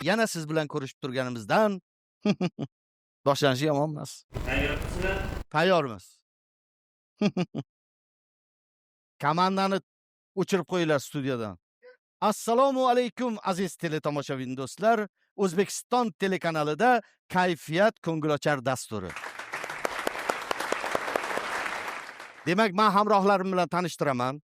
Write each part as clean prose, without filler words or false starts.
Yana siz bilan ko'rishib turganimizdan boshlanishi yomon emas. Tayyormisizlar? Tayyormiz. Komandani o'chirib qo'yinglar studiyadan. Assalomu alaykum aziz teletomoshabin do'stlar. O'zbekiston telekanalida Kayfiyat ko'ngilochar dasturi. Demak, men hamrohlarim bilan tanishtiraman.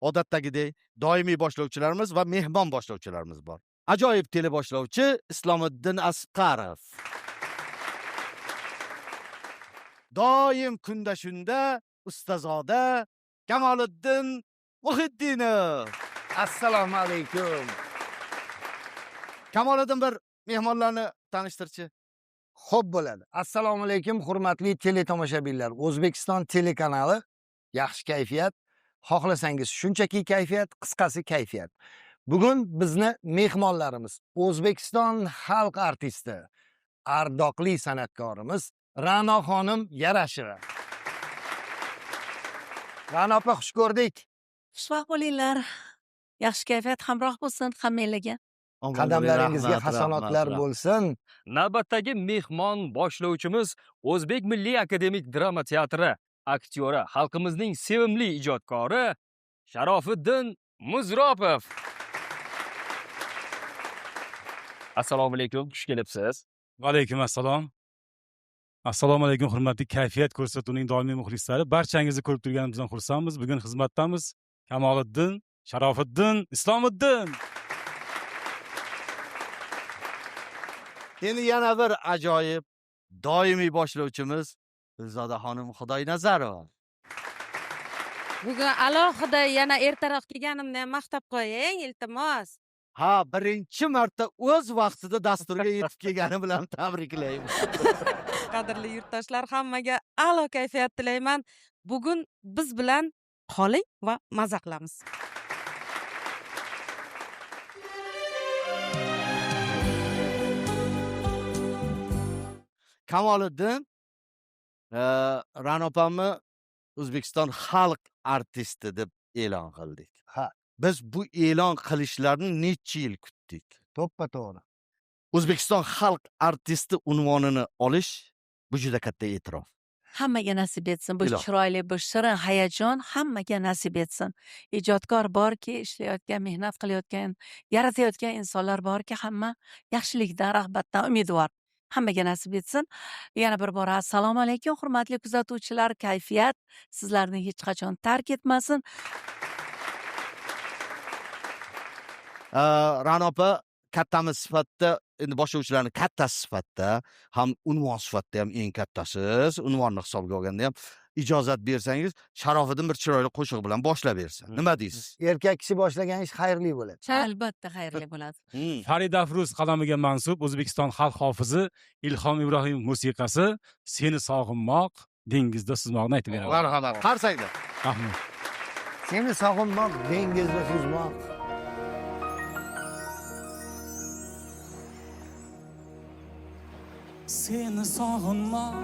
Odatdagidek doimiy boshlovchilarimiz va mehmon boshlovchilarimiz bor. Ajoyib teleboshlovchi Islomiddin Asqarov. Doim kunda shunda ustazoda Kamoliddin Muhiddinov. Assalomu alaykum. Kamoliddin, bir mehmonlarni tanishtirchi. Xo'p bo'ladi. Assalomu alaykum hurmatli teletomoshabinlar. O'zbekiston telekanali yaxshi kayfiyat, xohlasangiz shunchaki kayfiyat, qisqasi kayfiyat. Bugun bizni mehmonlarimiz O'zbekiston xalq artisti, ardoqli san'atkorimiz Ra'no xonim Yarasheva. Ra'no opa, xush ko'rdik. Xushvaqt bo'linglar. Yaxshi kayfiyat hamroh bo'lsin hammanglarga. Qadamlaringizga hasanotlar bo'lsin. Navbatdagi mehmon boshlovchimiz O'zbek Milliy Akademik Drama teatri aktyori, xalqimizning sevimli ijodkori Sharofiddin Muzropov. Assalomu alaykum, xush kelibsiz. Va alaykum assalom. Assalomu alaykum hurmatli Kayfiyat ko'rsatuvining doimiy muxlislari. Barchangizni ko'rib turganimizdan xursandmiz. Bugun xizmatdamiz. Kamoliddin, Sharofiddin, Islomiddin. Endi yana bir ajoyib doimiy boshlovchimiz Gulzoda xonim Xudoynazarova. Bugun alohida yana ertaroq kelganimni ham maqtab qo'ying, iltimos. Ha, birinchi marta o'z vaqtida dasturga yetib kelgani bilan tabriklaymiz. Qadrli yurtdoshlar, hammaga a'lo kayfiyat tilayman. Bugun biz bilan qoling va maza qilamiz. Kamoliddin, Ra'no opamni O'zbekiston xalq artisti deb e'lon qildik. Ha. Biz bu e'lon qilishlarni necha yil kutdik. To'ppa-to'g'ri. O'zbekiston xalq artisti unvonini olish bu juda katta e'tirof. Hammaga nasib etsin. Bu Iloh. chiroyli, bu shirin hayajon hammaga nasib etsin. Ijodkor borki, ishlayotgan, mehnat qilayotgan, yaratayotgan insonlar borki, hamma yaxshilikdan, rag'batdan umidvor. Hammaga nasib etsin. Yana bir bora assalomu alaykum hurmatli kuzatuvchilar. Kayfiyat sizlarni hech qachon tark etmasin. Ra'no opa kattamiz sifatida, endi boshlovchilarning kattasi sifatida, ham unvon sifatida ham eng kattasiz, unvonni hisobga olganda ham ijozat bersangiz, Sharofiddin bir chiroyli qo'shiq bilan boshlab bersa. Nima deysiz? Erkak kishi boshlagan ish xayrli bo'ladi. Albatta xayrli bo'ladi. Farida Afruz qalamiga mansub O'zbekiston xalq hofizi Ilhom Ibrohimov musiqasi Seni sog'inmoq, dengizda suzmoqni aytib beraman. Marhamat. Qarsaklar. Rahmat. Seni sog'inmoq, dengizda suzmoq. Seni sog'inmoq,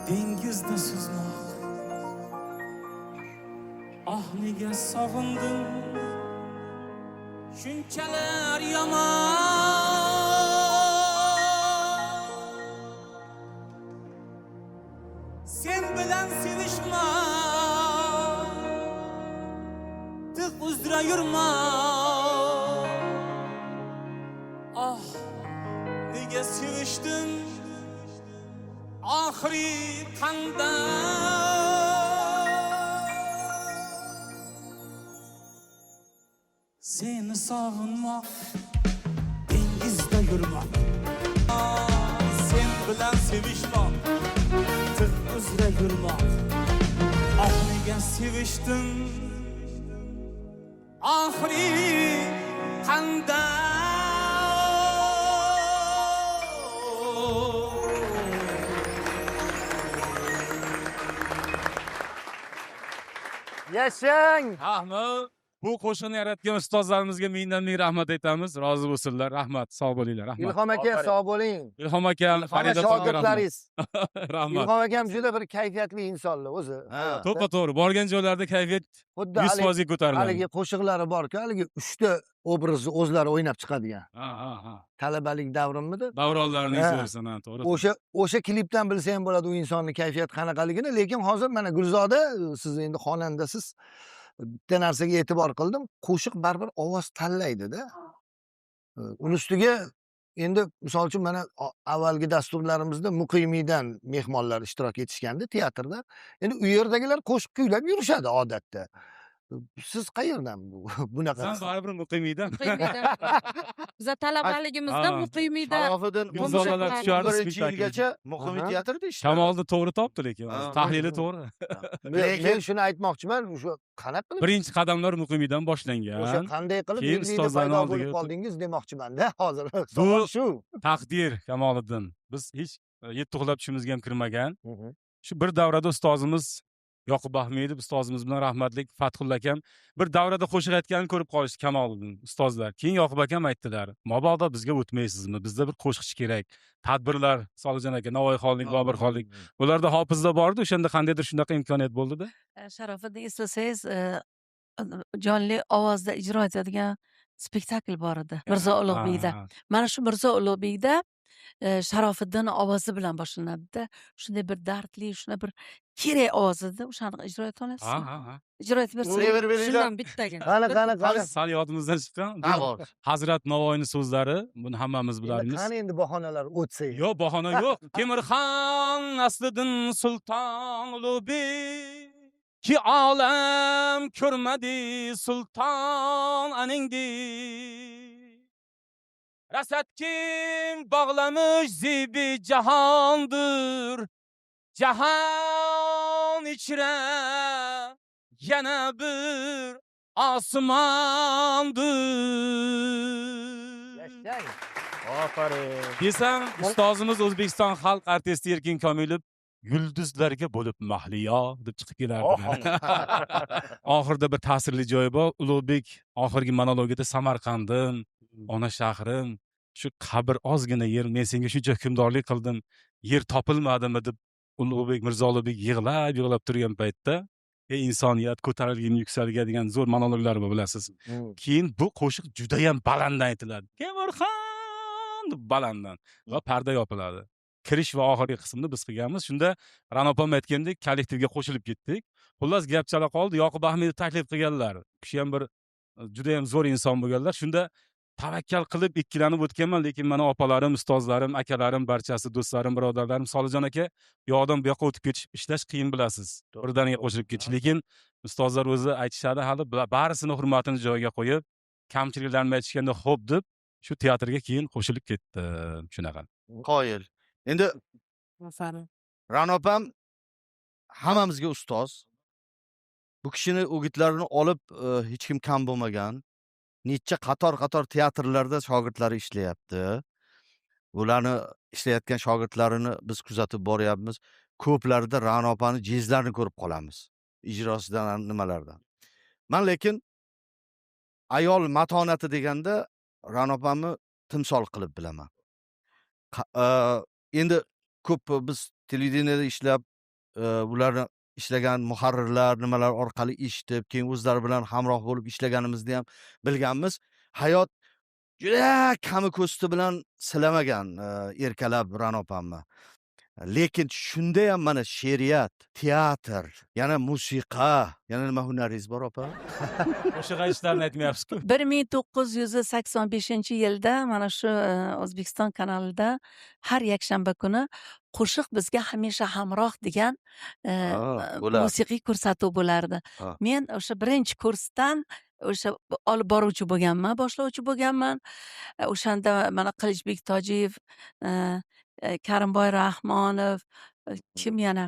dengizda suzmoq. Ah, nega sog'indim shunchalar yomon. Sen bilan sevishmoq, tig' uzra yurmoq. Ah, nega sevishdim oxiri qanday? Seni sog'inmoq, dengizda yurmoq. Sen bilan sevishmoq, tig' uzra yurmoq. Ah, nega sevishdim oxiri qanday? Yashang! Rahmat. Bu qo'shiqni yaratgan ustozlarimizga mingdan ming rahmat aytamiz. Rozi bo'lsinlar. Rahmat, sog' bo'linglar. Rahmat. Ilhom aka, sog' bo'ling. Ilhom akam, Hamma Farida opaga rahmat. shogirdlaringiz. Rahmat. Ilhom akam juda bir kayfiyatli insonlar o'zi. To'ppa to'g'ri. Borgan joylarda kayfiyat Xuddi 100% ga ko'tariladi. Haligi qo'shiqlari bor-ku, haligi 3 ta obrazni o'zlari o'ynab chiqadigan. Ha, ha, ha. Talabalik davrimmidi? Davronlarni Ha. so'rsan, ha, to'g'ri. O'sha klipdan bilsa ham bo'ladi u insonni kayfiyati qanaqaligini, lekin hozir mana Gulzoda, siz endi xonandasiz. Bitta narsaga e'tibor qildim. Qo'shiq baribir ovoz tanlaydi-da. Uni ustiga endi misol uchun mana avvalgi dasturlarimizda Muqimiydan mehmonlar ishtirok etishgandi teatrda. Endi u yerdagilar qo'shiq kuylab yurishadi odatda. Siz qayerdan bu bunaqa? San baribir Muqimiydan. Muqimiydan. Biza talabaligimizda Ha. Muqimiyda Sharofiddin Gulzodalar tushardi birinchi spektaklga. yilgacha Muqimiy teatrida ishladi. Kamolni to'g'ri topdi lekin. Ha. Tahlili to'g'ri. Men shuni aytmoqchiman, o'sha qanaqa qilib Birinchi qadamlar Muqimiydan o'sha boshlangan. qanday qilib Keyin Milliy da ustozlarni paydo oldiga bo'lib o'tib- qoldingiz demoqchimanda hozir. Savol shu. Taqdir, Kamoliddin. Biz hech yetti uxlab tushimizga ham kirmagan. Shu bir davrada ustozimiz Yoqub Ahmedov ustozimiz bilan rahmatlik Fathulla akam bir davrada qo'shiq aytganini ko'rib qolishdi Kamoliddin ustozlar. Keyin Yoqub akam aytdilar: "Mabodo bizga o'tmaysizmi? Bizda bir qo'shiqchi kerak. Tadbirlar Solijon aka, Navoiyxonlik, Boburxonlik. Ularda hofizlar bordi, o'shanda qandaydir shunaqa imkoniyat bo'ldi-da. Sharofiddin, eslasangiz, jonli ovozda ijro etadigan spektakl bor edi Mirzo Ulug'bekda. Mana shu Mirzo Ulug'bekda Sharofiddin ovozi bilan boshlanadida. Shunday bir dardli, shunday bir kerak ovoz edi. O'shani ijro eta olasizmi? Ha, ha. Ijro etib bersangiz. Uraver beringlar. Shundan bittagina. Qani, qani, qani. Sal yodimizdan chiqqan. Ha, bor. Hazrat Navoiyning so'zlari, buni hammamiz Endi bilamiz. qani endi bahonalar o'tsa. Yo'q, bahona yo'q. Temirxon Asliddin Sulton Ulug'bek ki olam ko'rmadi sulton aningdi. Rasad kim bog'lamış zibi jahondir. Jahon ichra yana bir osmondir. Yashang. Ofarin. Desam, ustozimiz O'zbekiston xalq artisti Erkin Komilov yulduzlarga bo'lib mahliyo deb chiqib kelardi. Oxirida bir ta'sirli joyi bor. Ulug'bek oxirgi monologida Samarqandim, ona shahrim, shu qabr ozgina yer, men senga shuncha hukmdorlik qildim, yer topilmadimi deb Ulug'bek Mirzo Ulug'bek yig'lab yig'lab turgan paytda, ey insoniyat, ko'tarilgin yuksalga degan zo'r monologlar bor, bilasiz. Keyin bu qo'shiq judayam balanddan aytiladi. Temirxon deb balanddan va parda yopiladi. Kirish va oxirgi qismni biz qilganmiz. Shunda Ra'no opam aytgandek, kollektivga qo'shilib ketdik. Xullas, gap chala qoldi. Yoqub Ahmedov taklif qilganlar. U kishi ham bir juda ham zo'r inson bo'lganlar. Shunda tavakkal qilib ikkilanib o'tganman, lekin mana opalarim, ustozlarim, akalarim, barchasi do'stlarim, birodarlarim, Solijon aka, bu yoqdan bu yoqqa o'tib ketish, ishlash qiyin, bilasiz. Birdaniga qo'shilib ketish, lekin ustozlar o'zi aytishadi hali, barisini hurmatini joyiga qo'yib, kamchiliklarni aytishganda xo'p deb shu teatrga keyin qo'shilib ketdim, shunaqa. Qoyil. Endi Afarin. Ra'no opam hammamizga ustoz. Bu kishini o'gitlarini olib hech kim kam bo'lmagan. Necha qator qator teatrlarda shogirdlari ishlayapti. Ularni ishlayotgan shogirdlarini biz kuzatib boryapmiz. Ko'plarida Ra'no opani jezlarini ko'rib qolamiz. Ijrosidan, nimalardan. Man lekin ayol matonati deganda Ra'no opamni timsol qilib bilaman. Endi ko'p biz televideniyada ishlab, ularni ishlagan muharrirlar nimalar orqali eshitib, keyin o'zlari bilan hamroh bo'lib ishlaganimizni ham bilganmiz. Hayot juda kami ko'sti bilan silamagan, erkalab Ra'no opamni. Lekin shunda ham mana she'riyat, teatr, yana musiqa, yana nima hunaringiz bor, opa? Qo'shiq aytishlarni aytmayapsiz-ku. 1985-yilda mana shu O'zbekiston kanalida har yakshanba kuni "Qo'shiq bizga hamisha hamroh" degan Bo'lardi. musiqiy ko'rsatuv bo'lardi. Men o'sha birinchi kursdan o'sha olib boruvchi bo'lganman, boshlovchi bo'lganman. O'shanda mana Qilichbek Tojiyev, Karimboy Rahmonov, kim yana,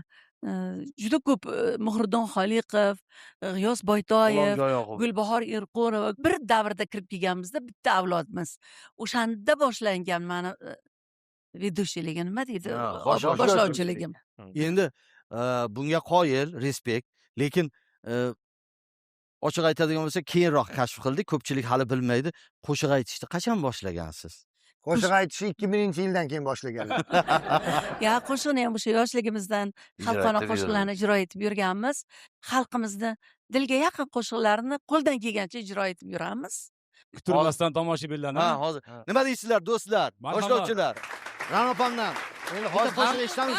juda ko'p, Muhriddin Xoliqov, G'iyos Boytoyev, G'ulomjon Yoqubov. Gulbahor Erqurova bir davrda kirib kelganmizda, bitta avlodmiz. O'shanda boshlangan mani ведущий ligim, nima deydi? Ha, Boshlovchiligim. Endi bunga qoyil, респект, lekin Ochiq aytadigan bo'lsak, keyinroq kashf qildik, ko'pchilik hali bilmaydi. Qo'shiq aytishni qachon boshlagansiz? Qo'shiq aytishni 2000-yildan keyin boshlaganlar. Ya qo'shiqni ham o'sha yoshligimizdan xalqona qo'shiqlarni ijro etib yurganmiz. Xalqimizni dilga yaqin qo'shiqlarni qo'ldan kelgancha ijro etib yuramiz. Kutilmasdan tomoshabinlarni. Ha, hozir. Nima deysizlar do'stlar, boshlovchilar? Ra'no opamdan. Endi hozir qo'shiq eshitamiz.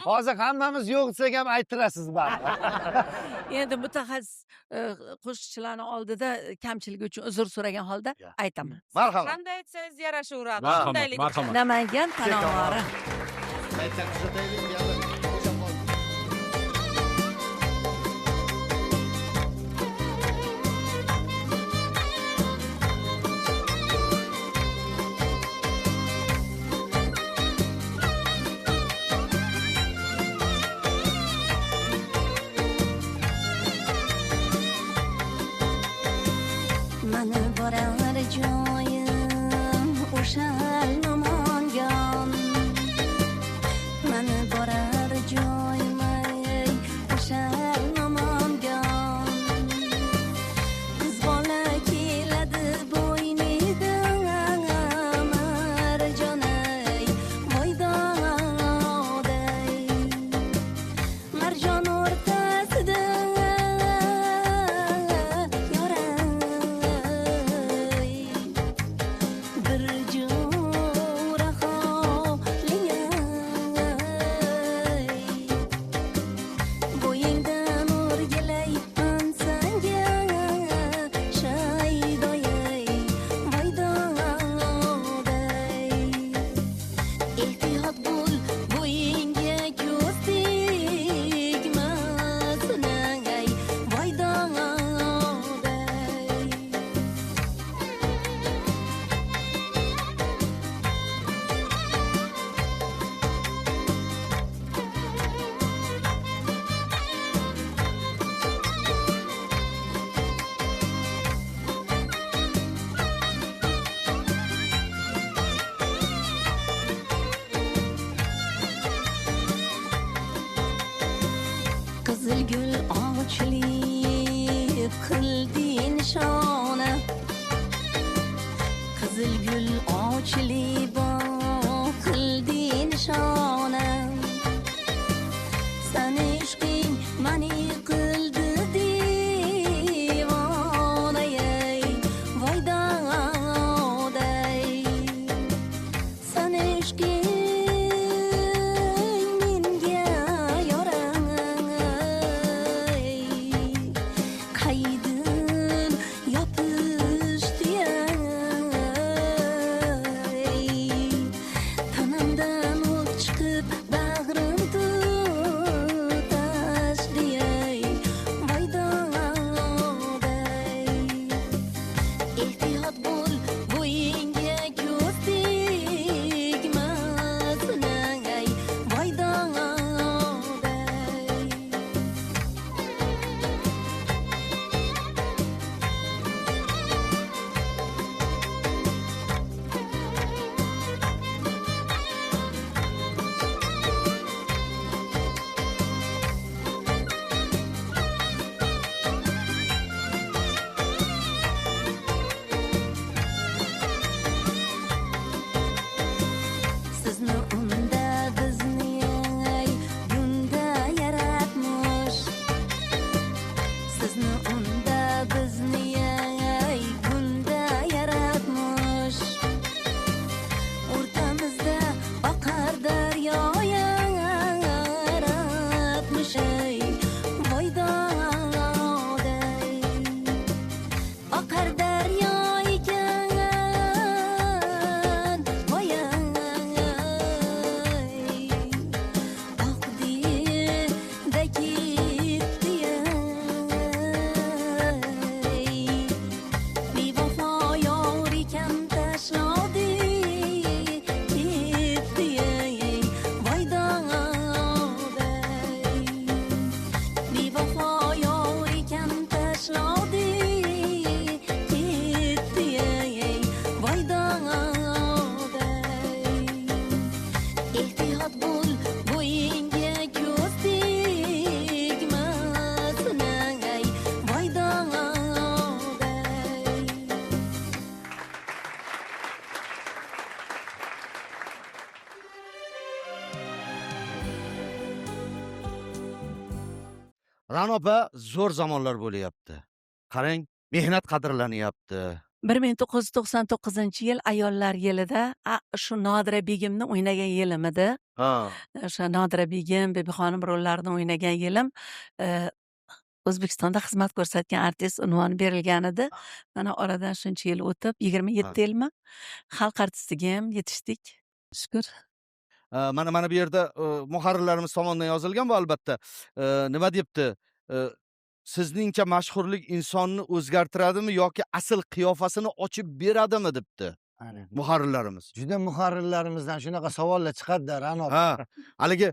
Hozir hammamiz yo'q desak ham ayttirasiz baribir. Endi mutaxassis qo'shiqchilarning oldida kamchiligi uchun uzr so'ragan holda aytaman. Marhamat. Qanday aytsangiz yarashaveradi. Marhamat, marhamat. Namangan tanovori. Mani borar joyim o'sha Namangan. Mani borar joyim o'sha Namangan. Qiz bola keladi bo'ynidan marjonay, voydoday. Marjon o'rtasida bir jo'ra holing, bo'yingdan o'rgilayman sanga shaydoyay, voydoday. Ehtiyot bo'l, bo'yingga ko'z tegmasin, ay, voydoday. Qizil gul ochilib qildi nishona, qizil gul ochilib qildi nishona. Sani ishqing mani qildi devonay, voydoday. Sani ishqing menga yoray, qaydin yopishdi ay. Tanamdan o't chiqib bag'rim tutashdi ay, voydoday. Ehtiyot bo'l, bo'yingga ko'z tegmasin, ay, voydoday. Ra'no opa, zo'r zamonlar bo'lyapti. Qarang, mehnat qadrlanyapti. 1999-yil ayollar yilida shu Nodira Begimni o'ynagan yilim edi. O'sha Nodira Begim, Bibixonim rollarini o'ynagan yilim O'zbekistonda xizmat ko'rsatgan artist unvoni berilgan edi. Mana oradan shuncha yil o'tib, 27 yilmi? Xalq artistiga ham yetishdik. Shukur. Mana bu yerda muharrirlarimiz tomonidan yozilgan bu albatta. Nima debdi? Sizningcha mashhurlik insonni o'zgartiradimi yoki asl qiyofasini ochib beradimi debdi muharrirlarimiz. Juda muharrirlarimizdan shunaqa savollar chiqadi-da, Ra'no. Ha, haligi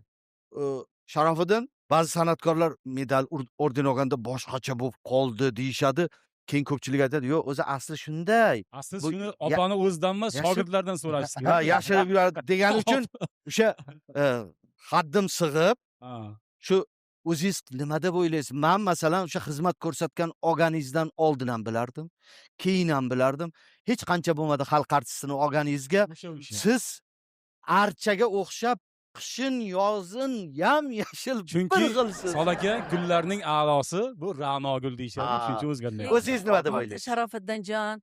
Sharofiddin, ba'zi san'atkorlar medal orden olganda boshqacha bo'lib qoldi deyishadi. Keyin ko'pchilik aytadi, yo'q, o'zi asli shunday. Asli shuni opani o'zidan emas, shogirdlardan so'rash kerak. Ha, yashirib yuradi degani uchun o'sha haddim sig'ib, shu o'zingiz nima deb o'ylaysiz? Men masalan o'sha xizmat ko'rsatgan olganingizdan oldin ham bilardim, keyin ham bilardim. Hech qancha bo'lmadi xalq artistini olganingizga siz archaga o'xshab qishin yozin yam yashil bir xilsiz. Chunki Sol aka gullarning a'losi bu Ra'no gul deyishadi, shuning uchun o'zgarmaydi. O'zingiz nima deb o'ylaysiz? Sharofiddinjon,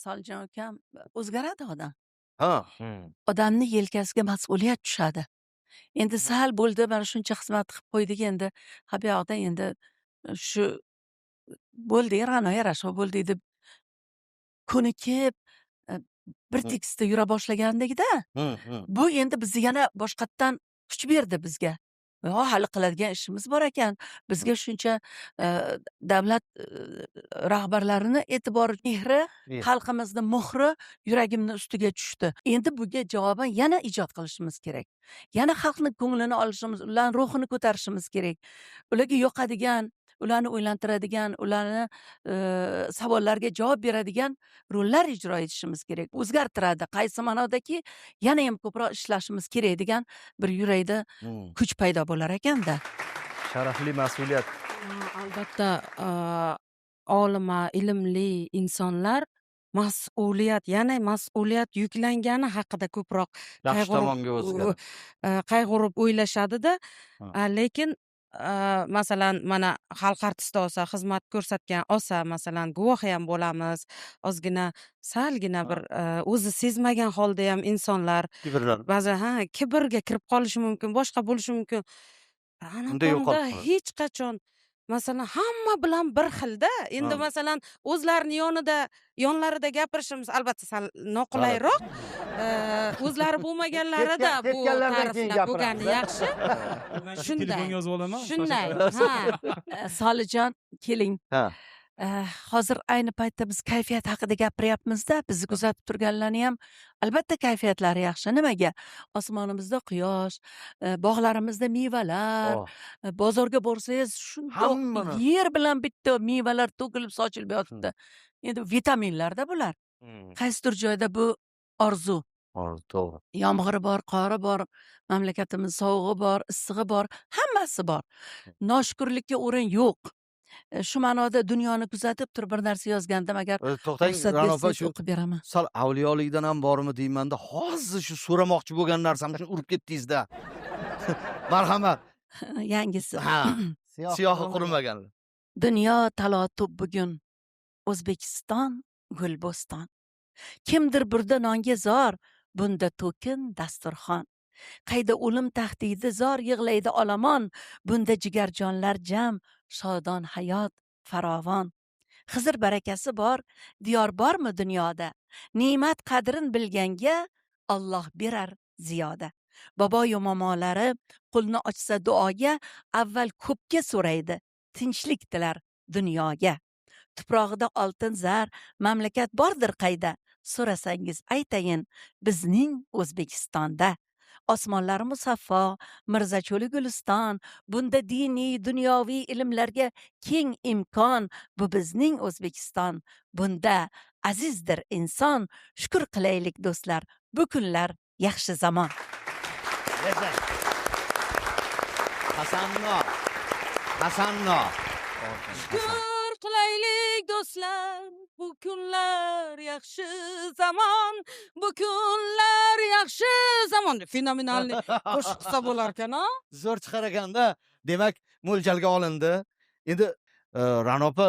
Solijon ukam, o'zgaradi odam. Ha. Odamning yelkasiga mas'uliyat tushadi. Endi sal bo'ldi, mana shuncha xizmat qilib qo'ydik endi. Ha bu yoqda endi shu bo'ldi, Ra'no yarasha bo'ldi deb ko'nikib bir tekstda yura boshlagandagida bu endi bizni yana boshqatdan kuch berdi bizga. Hali qiladigan ishimiz bor ekan. Bizga shuncha davlat rahbarlarini e'tibori, mehri, xalqimizni muhri yuragimni ustiga tushdi. Endi bunga javoban yana ijod qilishimiz kerak. Yana xalqni ko'nglini olishimiz, ularning ruhini ko'tarishimiz kerak. Ularga yoqadigan, ularni o'ylantiradigan, ularni savollarga javob beradigan rollar ijro etishimiz kerak. O'zgartiradi. Qaysi ma'nodaki yana ham ko'proq ishlashimiz kerak degan bir yurakda kuch paydo bo'lar ekanda. Sharafli mas'uliyat. Albatta, olima, ilmli insonlar mas'uliyat, yana mas'uliyat yuklangani haqida ko'proq qayg'urib o'ylashadi-da. Lekin masalan mana xalq artisti olsa, xizmat ko'rsatgan olsa, masalan guvohi ham bo'lamiz. Ozgina salgina bir o'zi sezmagan holda ham insonlar ba'zan kibrga kirib qolishi mumkin, boshqa bo'lishi mumkin. Unda hech qachon masalan hamma bilan bir xilda. Endi masalan o'zlarini yonlarida gapirishimiz albatta sal noqulayroq. O'zlari bo'lmaganlarida bu ta'riflab bo'lgani yaxshi. Shunday. Telefon yozib olaman. Shunday. Ha. Solijon, keling. Hozir ayni paytda biz kayfiyat haqida gapiryapmiz-da, bizni kuzatib turganlarni ham albatta kayfiyatlari yaxshi. Nimaga? Osmonimizda quyosh, bog'larimizda mevalar, bozorga borsangiz shundoq yer bilan bitta mevalar to'kilib sochilib yotibdi. Endi vitaminlarda bular. Qaysidir joyda bu orzu. To'g'ri. Yomg'iri bor, qori bor, mamlakatimiz sovug'i bor, issig'i bor, hammasi bor. Noshukurlikka o'rin yo'q. Shu ma'noda dunyoni kuzatib turib bir narsa yozgandim, agar to'xtang, Ra'no opa, shu o'qib beraman. Sal avliyolikdan ham bormi deymanda, hozir shu so'ramoqchi bo'lgan narsam uchun urib ketdingiz-da. Marhamat. Yangisi. Ha. Siyohi qurimagan. Dunyo talotub bugun. O'zbekiston gulboston. Kimdir burda nonga zor, bunda to'kin dasturxon. Qayda o'lim tahdidi zor yig'laydi olomon, bunda jigarjonlar jam, shodon hayot farovon. Xizr barakasi bor, diyor bormi dunyoda? Ne'mat qadrin bilganga Alloh berar ziyoda. Boboyu momolari qo'lni ochsa duoga, avval ko'pga so'raydi, tinchlik tilar dunyoga. Tuprog'ida oltin zar, mamlakat bordir qayda? So'rasangiz aytayin, bizning O'zbekistonda. Osmonlari musaffo, Mirzacho'li Guliston, bunda diniy, dunyoviy ilmlarga keng imkon, bu bizning O'zbekiston. Bunda azizdir inson, shukr qilaylik do'stlar, bu kunlar yaxshi zamon. Hasanno. Hasanno. Shukr qilaylik do'stlar, bu kunlar yaxshi zamon, bu kunlar yaxshi zamon. Fenomenalniy qo'shiq qilsa bo'lar ekan, a? Zo'r chiqar ekanda. Demak, mo'ljalga olindi. Endi Ra'no opa,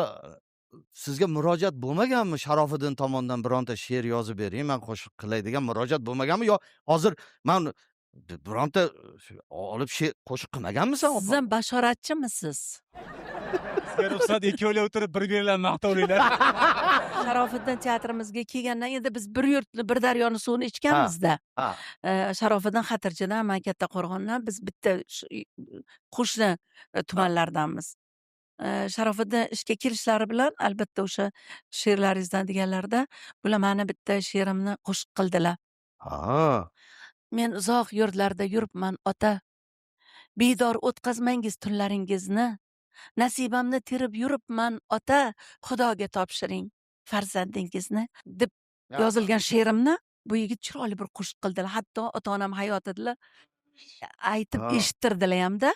sizga murojaat bo'lmaganmi Sharofiddin tomonidan bironta she'r yozib bering, men qo'shiq qilay degan murojaat bo'lmaganmi yo hozir men bironta olib she'r qo'shiq qilmaganmisan opa? Siz ham bashoratchimisiz? Sizga ruxsat, ikkovlar o'tirib bir-birlarini maqtovlanglar. Sharofiddin teatrimizga kelgandan endi biz bir yurtni, bir daryoni suvini ichganmizda. Sharofiddin Xatirchidan, man Kattaqo'rg'ondan, biz bitta qo'shni tumanlardanmiz. Sharofiddin ishga kelishlari bilan albatta o'sha she'rlaringizdan deganlarida bular mani bitta she'rimni qo'shiq qildilar. Men uzoq yurtlarda yuribman ota. Bedor o'tkazmangiz tunlaringizni. Nasibamni terib yuribman ota, Xudoga topshiring farzandingizni deb yozilgan she'rimni bu yigit chiroyli bir qo'shiq qildilar. Hatto ota-onam hayotida aytib eshittirdilar hamda.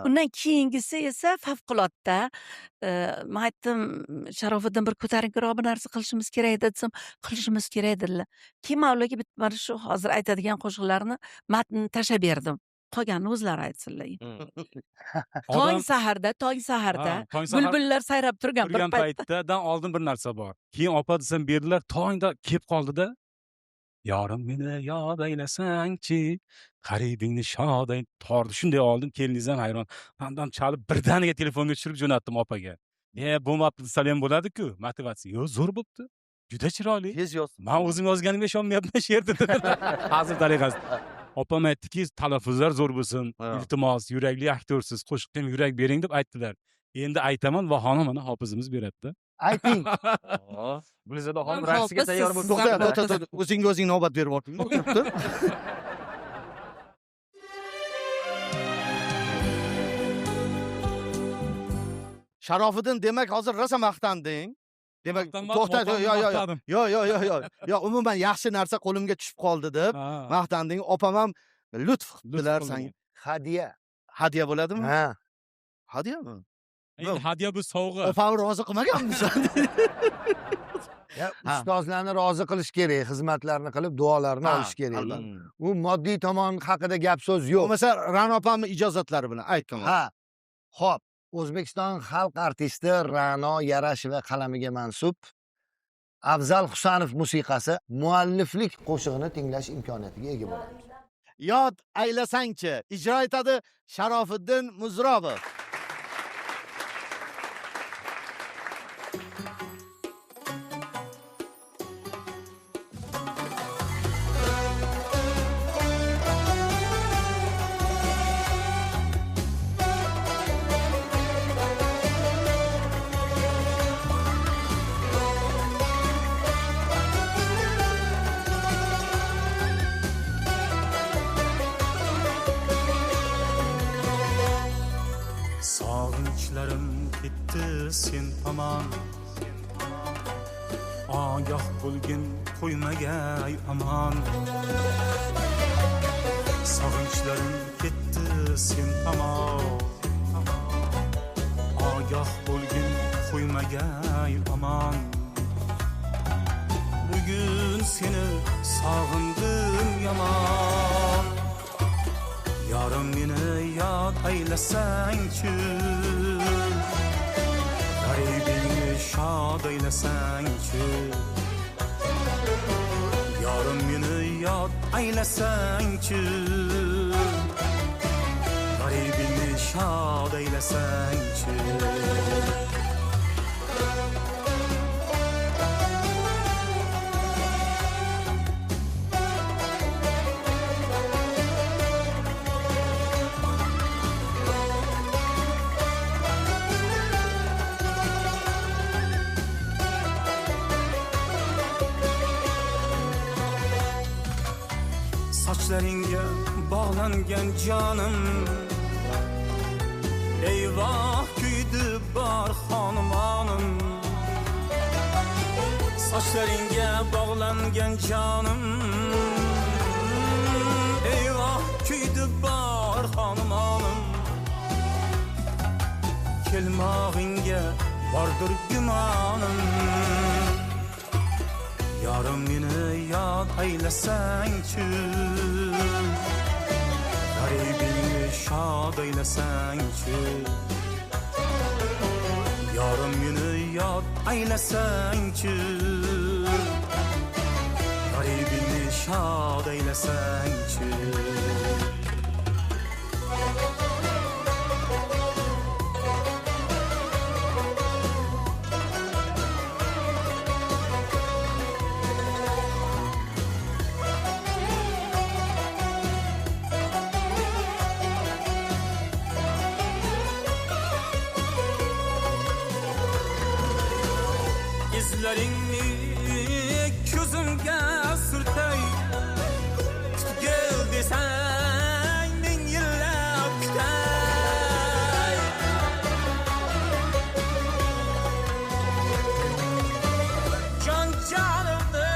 Undan keyingisi esa favqulodda men aytdim, Sharofiddin bir ko'tarinkiroq bir narsa qilishimiz kerak edi desam, qilishimiz kerak dedilar. Keyin men ularga bitta mana shu hozir aytadigan qo'shiqlarni matnini tashlab berdim. Qolganini o'zlari aytsinlar. Tong saharda bulbullar sayrab turgan bir paytda oldin bir narsa bor. Keyin opa desam berdilar, tongda kelib qoldida. Yorim meni yod aylasangchi, g'aribingni shod ay. Tordi shunday oldim, keliningiz ham hayron. Hamdam chalib birdaniga telefonga tushirib jo'natdim opaga. Bo'lmabdi desam ham bo'ladi-ku, motivatsiya. Yo'q, zo'r bo'pti. Juda chiroyli. Tez yoz. Men o'zim yozganimga ishonmayapman she'rni dedilar. Hazil tariqasida. Opam aytdiki, talaffuzlar zo'r bo'lsin, iltimos, yurakli aktyorsiz, qo'shiqqa ham yurak bering deb aytdilar. Endi aytaman, Vahona mana hofizimiz beradi-da. Ayting. Gulzada xonim raqsga tayyor bo'lib to'xta, to'xta, o'zingga o'zing navbat berib o'tding. Sharofiddin, demak hozir rosa maqtanding. Demak, to'xta, yo yo yo yo yo yo yo, umuman yaxshi narsa qo'limga tushib qoldi deb maqtanding. Opam ham lutf qildilar senga. Hadya. Hadya bo'ladimi? Ha. Hadyami? Endi hadya bu sovg'a. Opam rozi qilmaganmisan? Ya ustozlarni rozi qilish kerak, xizmatlarini qilib, duolarini olish kerak. U moddiy tomon haqida gap so'z yo'q. Bo'lmasa Ra'no opamning ijozatlari bilan aytdim. Ha. Xo'p, O'zbekiston xalq artisti Ra'no Yarasheva qalamiga mansub Afzal Husanov musiqasi mualliflik qo'shig'ini tinglash imkoniyatiga ega bo'lamiz. Yod aylasangchi ijro etadi Sharofiddin Muzrobov. Sog'inchlarim ketdi sen tomon, ogoh bo'lgin qo'ymagay omon. Sog'inchlarim ketdi sen tomon, ogoh bo'lgin qo'ymagay omon. Bugun seni sog'indim yomon, yorim meni yod aylasang-chi, g'aribingni shod aylasang-chi. Yorim meni yod aylasang-chi, g'aribingni shod aylasang-chi. Sochlaringga bog'langan jonim, eyvoh kuydi bor xonumonim. Sochlaringga bog'langan jonim, eyvoh kuydi bor xonumonim. Kelmog'ingga bordir gumonim, yorim meni yod aylasang-chi, G'aribingni shod aylasang-chi, yorim meni yod aylasang-chi, g'aribingni shod aylasang-chi. Izlaringni ko'zimga surtay, kutgil desang ming yillab kutay. Jon jonimni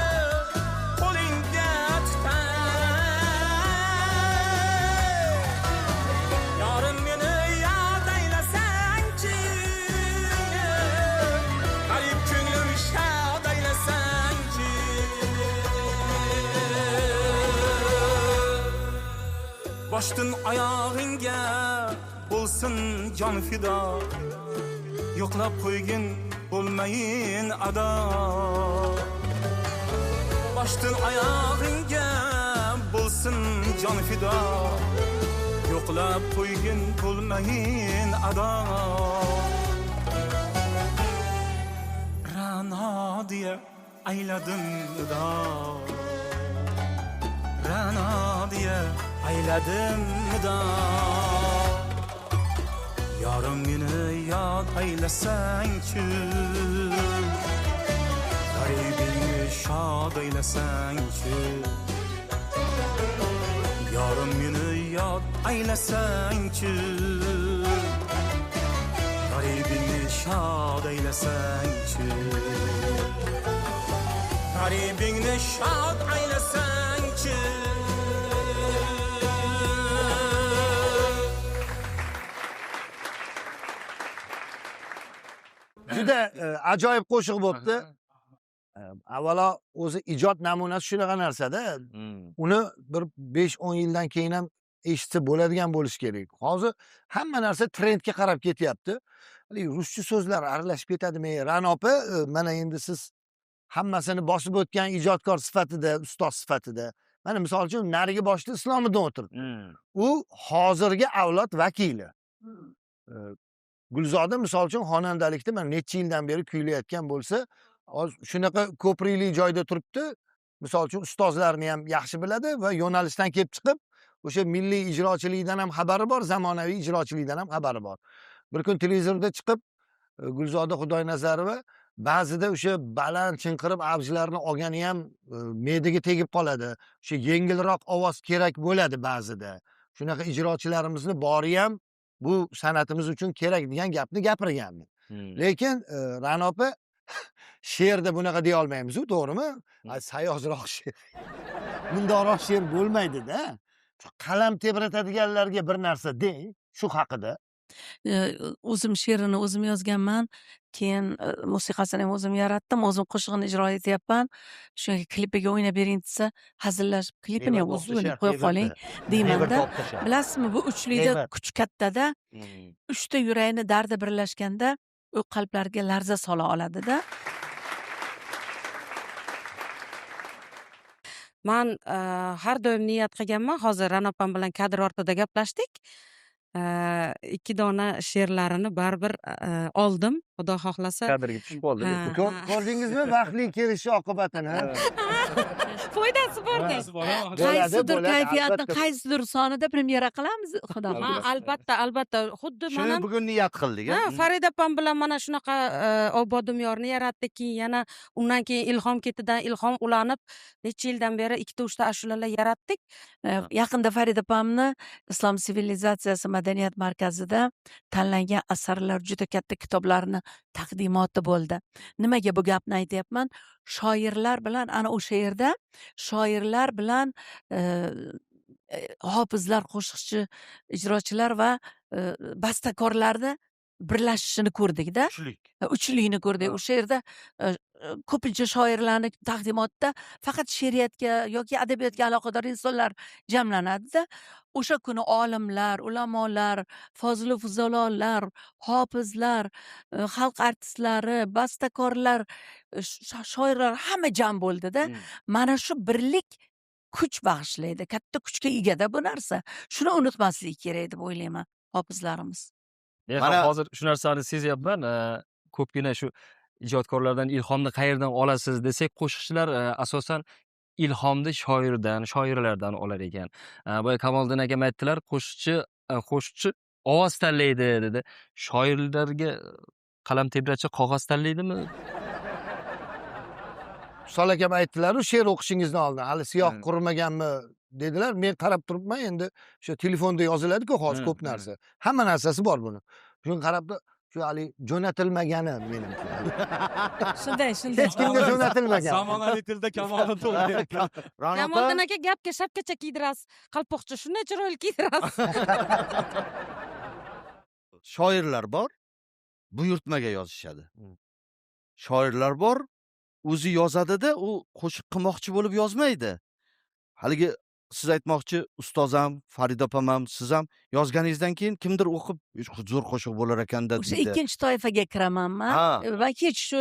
qo'lingga tutay, yorim meni yod aylasang-chi, g'arib ko'nglim shod aylasang-chi. Boshdan oyog'ingga bo'lsin jon fido, yo'qlab qo'ygin bo'lmayin ado. Boshdan oyog'ingga bo'lsin jon fido, yo'qlab qo'ygin bo'lmayin ado. Ra'no deya ayladim nido, Ra'no deya ayladim nido. Yorim meni yod aylasang-chi, g'aribingni shod aylasang-chi, yorim meni yod aylasang-chi, g'aribingni shod aylasang-chi, g'aribingni shod aylasang-chi. Juda ajoyib qo'shiq bo'pti. Avvalo o'zi ijod namunasi shunaqa narsada. Uni bir 5-10 yildan keyin ham eshitsa bo'ladigan bo'lishi kerak. Hozir hamma narsa trendga qarab ketyapti. Haligi ruscha so'zlar aralashib ketadimi? Ra'no opa, mana endi siz hammasini bosib o'tgan ijodkor sifatida, ustoz sifatida. Mana misol uchun narigi boshda Islomiddin o'tirdi. U hozirgi avlod vakili. Gulzoda misol uchun xonandalikda mana necha yildan beri kuylayotgan bo'lsa, hozir shunaqa ko'prikli joyda turibdi. Misol uchun ustozlarni ham yaxshi biladi va yo'nalishdan kelib chiqib, o'sha milliy ijrochilikdan ham xabari bor, zamonaviy ijrochilikdan ham xabari bor. Bir kun televizorda chiqib Gulzoda Xudoynazarova ba'zida o'sha baland chinqirib avjlarni olgani ham me'daga tegib qoladi. O'sha yengilroq ovoz kerak bo'ladi ba'zida. Shunaqa ijrochilarimizni bori ham bu san'atimiz uchun kerak degan gapni gapirganmi. Lekin Ra'no opa she'rda bunaqa deya olmaymiz-ku, to'g'rimi? Sayozroq she'r. Bundoqroq she'r bo'lmaydi-da. Qalam tebratadiganlarga bir narsa deng shu haqida. O'zim she'rini o'zim yozganman, keyin musiqasini ham o'zim yaratdim, o'zim qo'shig'ini ijro etyapman. Shunga klipiga o'ynab bering desa, hazillashib klipini ham o'zim o'ynab qo'ya qoling deymanda. Bilasizmi, bu uchlikda kuch kattada, uchta yurakni dardi birlashganda u qalblarga larza sola oladida. Man har doim niyat qilganman, hozir Ra'no opam bilan kadr ortida gaplashdik. 2 dona she'rlarini baribir oldim, Xudo xohlasa. Kadrga tushib qoldi. Ko'rdingizmi vaqtli kelishi oqibatini? Foydasi borda. Qaysidir kayfiyatni qaysidir sonida premyera qilamiz, Xudo xohlasa. Albatta, albatta. Xuddi mana shuni bugun niyat qildik. Ha, Farida opam bilan mana shunaqa Obodim yorni yaratdik, keyin yana undan keyin ilhom ketidan ilhom ulanib, necha yildan beri 2-3 ta ashulalar yaratdik. Yaqinda Farida opamni Islom sivilizatsiyasi madaniyat markazida tanlangan asarlar juda katta kitoblarni taqdimoti bo'ldi. Nimaga bu gapni aytyapman? Shoirlar bilan ana o'sha yerda shoirlar bilan hofizlar, qo'shiqchi, ijrochilar va bastakorlarni birlashishini ko'rdikda. Uchlik. Uchlikni ko'rdik. O'sha yerda Ko'pincha shoirlarni taqdimotda faqat she'riyatga yoki adabiyotga aloqador insonlar jamlanadida. O'sha kuni olimlar, ulamolar, fozilu fuzalolar, hofizlar, xalq artistlari, bastakorlar, shoirlar hamma jam bo'ldida. Mana shu birlik kuch bag'ishlaydi, katta kuchga egada bu narsa. Shuni unutmaslik kerak deb o'ylayman hofizlarimiz. Men ham hozir shu narsani sezyapman. Ko'pgina shu ijodkorlardan ilhomni qayerdan olasiz desak, qo'shiqchilar asosan ilhomni shoirdan, shoirlardan olar ekan. Boya Kamoliddin akam aytdilar, qo'shiqchi ovoz tanlaydi dedi. Shoirlarga qalam tebratchi qog'oz tanlaydimi? Vusol akam aytdilaru, she'r o'qishingizdan oldin hali siyoh qurimaganmi dedilar. Men qarab turibman, endi o'sha telefonda yoziladi-ku hozir ko'p narsa. Hamma narsasi bor buni. Shuni qarab, shu haligi jo'natilmagani menimcha. Shunday, shunday. Hech kimga jo'natilmagan. Zamonaviy tilda Kamoliddin to'g'ri. Ra'no opa, Kamoliddin aka, gapga shapkacha kiydirasiz, qalpoqcha shunday chiroyli kiydirasiz. Shoirlar bor, buyurtmaga yozishadi. Shoirlar bor, o'zi yozadida, u qo'shiq qilmoqchi bo'lib yozmaydi. Haligi siz aytmoqchi, ustoz ham, Farida opam ham, siz ham yozganingizdan keyin kimdir o'qib, "Zo'r qo'shiq bo'lar ekanda" O'sha deydi. ikkinchi toifaga kiraman man. Va hech shu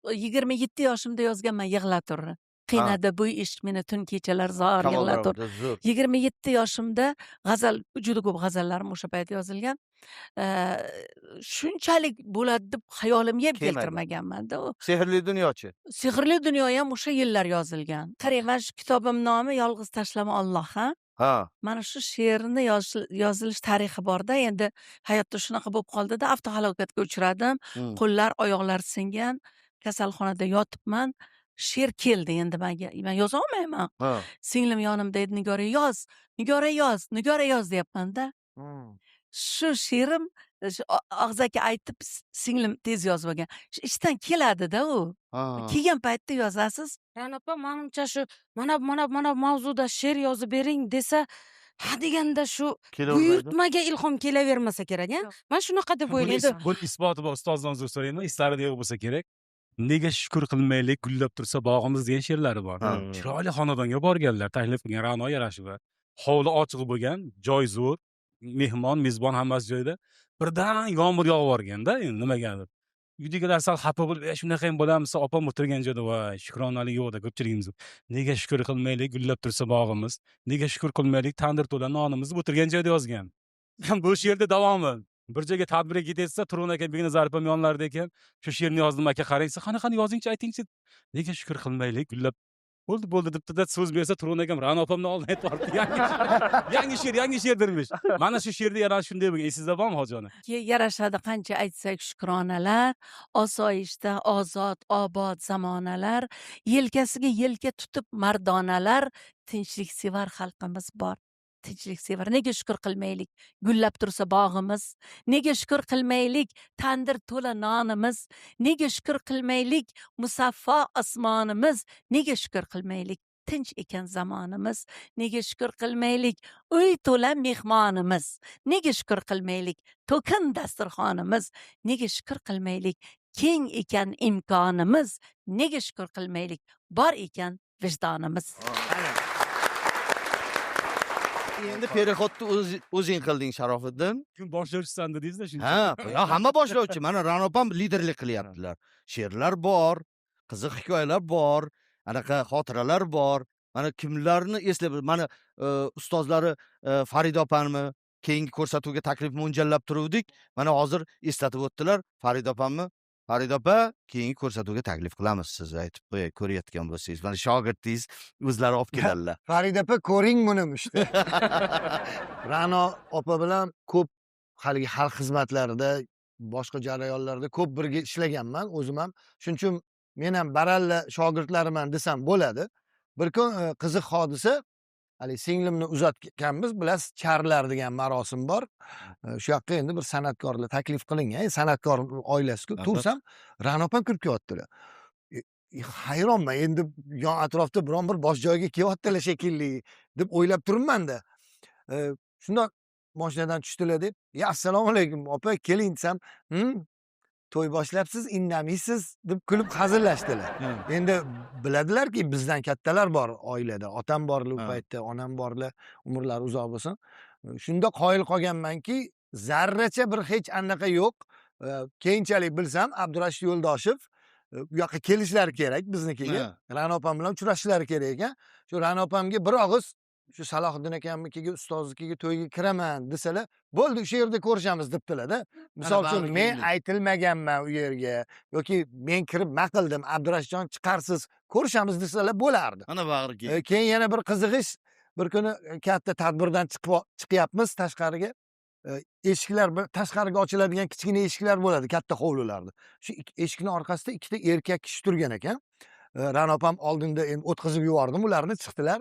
27 yoshimda yozganman "Yig'laturni". Qiynadi bu ishq meni tun kechalar zor Kamol yig'latur. Zo'r. 27 yoshimda g'azal, juda ko'p g'azallarim o'sha payt yozilgan. Shunchalik bo'ladi deb xayolimga ham Kelmadi. keltirmaganmanda u. Sehrli dunyochi. Sehrli dunyo ham o'sha yillar yozilgan. Qarang, mana shu kitobim nomi "Yolg'iz tashlama Alloh", ha? Ha. Mana shu she'rni yozilish tarixi borda. Endi hayotda shunaqa bo'lib qoldida, avtohalokatga uchradim. Qo'llar, oyoqlar singan, kasalxonada yotibman. She'r keldi endi menga. Men yoza olmayman. Singlim yonimda edi, "Nigora, yoz, Nigora, yoz, Nigora, yoz" deyapman-da. Shu she'rim shu og'zaki aytib, singlim tez yozib olgan. Shu ichdan keladida u. Kelgan paytda yozasiz. Ra'no opa, manimcha, shu mana mana mana mavzuda she'r yozib bering desa, ha deganda shu Kelavermaydi. buyurtmaga ilhom kelavermasa kerak, a? Yo'q. Man shunaqa deb o'ylayman. Buni isboti bor, ustozdan uzr so'rayman, eslarida yo'q bo'lsa kerak. "Nega shukur qilmaylik, gullab tursa bog'imiz" degan she'rlari bor. Chiroyli xonadonga borganlar, taklif qilgan Ra'no Yarasheva. Hovli ochiq bo'lgan, joy zo'r, mehmon, mezbon hammasi joyida. Birdan yomg'ir yog'ib yuborganda, endi nimagadir. Uydagilar sal xafa bo'lib, "E, shunaqa ham bo'ladimi?" desa, opam o'tirgan joyda, voy, shukronalik yo'qda ko'pchiligimiz. "Nega shukur qilmaylik, gullab tursa bog'imiz, nega shukur qilmaylik, tandir to'la nonimiz" deb o'tirgan joyda yozgan. Bu she'rda davomi. Bir joyga tadbirga ketayotsa, Turg'un aka, Beknazar opam yonlarida ekan. "Shu she'rni yozdim aka, qarang" desa, "Qani, qani, yozingchi, aytingchi." "Nega shukur qilmaylik, gullab bo'ldi, bo'ldi" debdi-da, so'z bersa, Turg'un akam Ra'no opamni oldidan aytib yuboribdi. Yangi she'r, yangi she'r, yangi she'r dermish. Mana shu she'rda yana shunday bo'lgan. Esingizda bormi, hojoni? Yarashadi qancha aytsak shukronalar, osoyishta, ozod, obod zamonalar, yelkasiga yelka tutib mardonalar, tinchliksevar xalqimiz bor. Tinchliksevar. Nega shukur qilmaylik? Gullab tursa bog'imiz. Nega shukur qilmaylik? Tandir to'la nonimiz. Nega shukur qilmaylik? Musaffo osmonimiz. Nega shukur qilmaylik? Tinch ekan zamonimiz. Nega shukur qilmaylik? Uy to'la mehmonimiz. Nega shukur qilmaylik? To'kin dasturxonimiz. Nega shukur qilmaylik? Keng ekan imkonimiz. Nega shukur qilmaylik? Bor ekan vijdonimiz. Endi переход ni o'zing qilding, Sharofiddin. Kim boshlovchisan dedingizda shuncha. Ha, ya hamma boshlovchi. Mana Ra'no opam liderlik qilyaptilar. She'rlar bor, qiziq hikoyalar bor, anaqa xotiralar bor. Mana kimlarni eslab, mana ustozlari Farida opamni keyingi ko'rsatuvga taklif mo'ljallab turuvdik. Mana hozir eslatib o'tdilar Farida opamni. Farida opa, keyingi ko'rsatuvga taklif qilamiz, siz aytib qo'yay, ko'rayotgan bo'lsangiz. Mana shogirdingiz o'zlari olib keladilar. Farida opa, ko'ring buni işte. Ra'no opa bilan ko'p haligi xalq xizmatlarida, boshqa jarayonlarda ko'p birga ishlaganman o'zim ham. Shuning uchun men ham baralla shogirdlariman desam bo'ladi. Bir kun qiziq hodisa, haligi singlimni uzatganmiz, bilasiz, charlar degan marosim bor. Shu yoqqa endi bir san'atkorlar taklif qilingan, san'atkor oilasi-ku. Tursam, Ra'no opam kirib kelyaptilar. Hayronman, endi yon atrofda biron bir bosh joyga kelyaptilar shekilli deb o'ylab turibman-da. Shundoq mashinadan tushdilar deb, "Ya, assalomu alaykum opa, keling" desam, To'y boshlabsiz, indamaysiz deb kulib hazillashdilar. Endi biladilarki, bizdan kattalar bor oilada. Otam borlar u paytda, onam borlar, umrlari uzoq bo'lsin. Shunda qoyil qolganmanki, zarracha bir hech anaqa yo'q. Keyinchalik bilsam, Abdurashid Yo'ldoshev u yoqqa kelishlari kerak biznikiga. Ra'no opam bilan uchrashishlari kerak ekan. Shu Ra'no opamga bir og'iz shu Salohiddin akamnikiga, ustoznikiga to'yga kiraman desalar, bo'ldi, o'sha yerda ko'rishamiz debdilar-da. Misol uchun men aytilmaganman u yerga yoki men kirib ma qildim, Abdurashidjon chiqarsiz, ko'rishamiz desalar bo'lardi. Ana bag'riki. Keyin yana bir qiziq ish, bir kuni katta tadbirdan chiqyapmiz tashqariga. Eshiklar tashqariga ochiladigan kichkina eshiklar bo'ladi katta hovlilarda. Shu eshikning orqasida ikkita erkak kishi turgan ekan. Ra'no opam oldinda endi o'tkazib yubordim, ularni chiqdilar.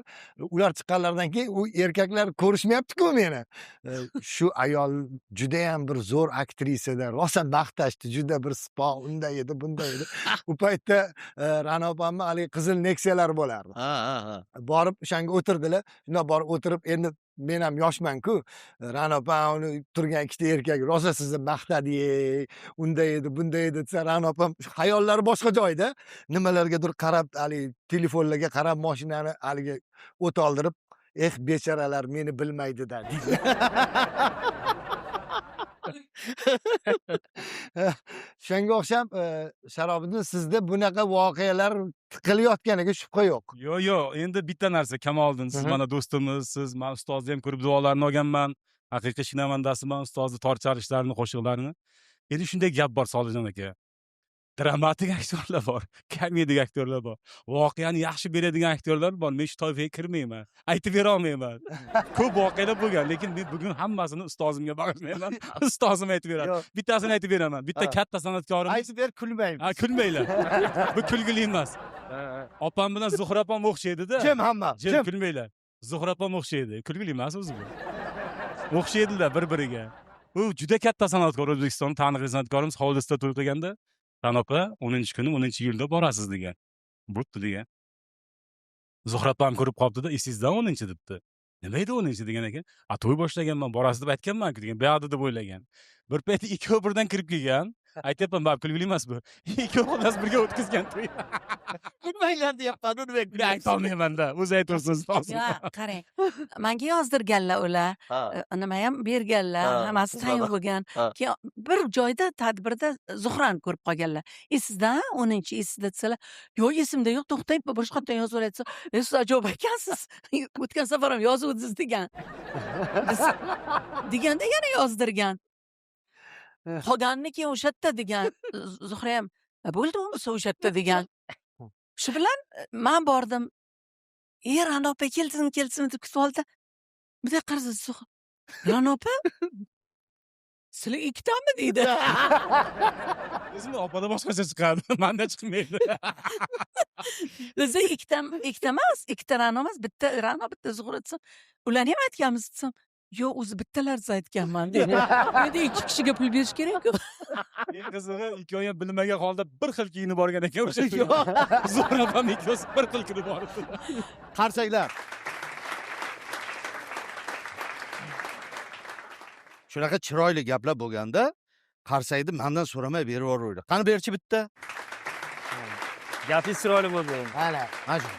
Ular chiqqanlaridan keyin u erkaklar ko'rishmayapti-ku meni. Shu ayol juda ham bir zo'r aktrisada, rosa maqtashdi, juda bir sipo, unday edi, bunday edi. U paytda Ra'no opamni haligi qizil Nexiyalar bo'lardi. Borib o'shanga o'tirdilar. Shunda borib o'tirib, endi men ham yoshman-ku. Ra'no opam uni turgan ikkita erkak rosa sizni maqtadi, unday edi, bunday edi desa, Ra'no opam xayollari boshqa joyda, nimalargadir qarab, haligi telefonlarga qarab mashinani haligi o't oldirib, eh bechoralar meni bilmaydi-da deydi. Shunga o'xshab Sharobiddin, sizda bunaqa voqealar tiqilayotganiga shubha yo'q. Yo'q, yo'q, endi bitta narsa Kamoliddin, siz mana do'stimiz, siz men ustozni ham ko'rib duolarini olganman. Haqiqiy shinamandasiman, ustozni tor chalishlarini, qo'shiqlarini. Endi shunday gap bor Solijon aka. Dramatik aktyorlar bor, komedik aktyorlar bor. Voqeani yaxshi beradigan aktyorlar bor. Men shu toifaga kirmayman. Aytib bera olmayman. Ko'p voqealar bo'lgan, lekin men bugun hammasini ustozimga bag'ishlayman. Ustozim aytib beradi. Bittasini aytib beraman. Bitta katta san'atkorimiz. Aytib ber, kulmaymiz. Ha, kulmanglar. Bu kulgili emas. Opam bilan Zuhra opam o'xshaydi-da. Jim hamma. Jim, kulmanglar. Zuhra opam o'xshaydi. Kulgili emas o'zi bu. O'xshaydilar bir-biriga. U juda katta san'atkor, O'zbekistonning taniqli san'atkorimiz hovlisida to'y qilganda Ra'no opa 10-kuni 10-iyulda borasiz degan. Bo'pti degan. Zuhra opam ko'rib qolibdi-da, esingizdan 10-chi debdi. Nima edi 10-chi degan ekan. A to'y boshlaganman, borasiz deb aytganman-ku degan. Bu yoqda deb o'ylagan. Bir payt ikkovi birdan kirib kelgan. Aytyapman, bab kulgili emas bu. Ikkovi xullas birga o'tkazgan to'y. Kulmanglar deyapman, uni men Men aytolmayman-da. O'zi aytursin ustozim. Ya, qarang. Menga yozdirganlar ular. Nima ham berganlar, hammasi tayyor bo'lgan. Keyin bir joyda tadbirda Zuhrani ko'rib qolganlar. Esingizda 10-chi esingizda desalar, yo'q esimda yo'q, to'xtang, boshqatdan yozib olay desa, siz ajoyib ekansiz. O'tgan safar ham yozuvdingiz degan. Deganda yana yozdirgan. Qolganini keyin o'sha yerda degan. Zuhra ham bo'ldi bo'lmasa o'sha yerda degan. Shu bilan men bordim. Ra'no opa kelsin, kelsin deb kutib oldi. Bunday qarasa, Ra'no opa sizlar ikkitami deydi. O'zimni opada boshqacha chiqadi, menda chiqmaydi. Desa ikkita emas, ikkita Ra'no emas, bitta Ra'no, bitta Zuhra desam, ularni ham aytganmiz desam, yo'q, o'zi bittalarni aytganman dedi. Endi ikki kishiga pul berish kerak-ku. Eng qizig'i, ikkovi ham bilmagan holda bir xil kiyinib borgan ekan o'sha to'yga. Zuhra opam ikkovsi bir xil kirib boribdi. Qarsaklar. Shunaqa chiroyli gaplar bo'lganda qarsakni mendan so'ramay berib yuboraverdi. Qani berchi bitta. Gapingiz chiroyli bo'ldi. Mana, mana shu.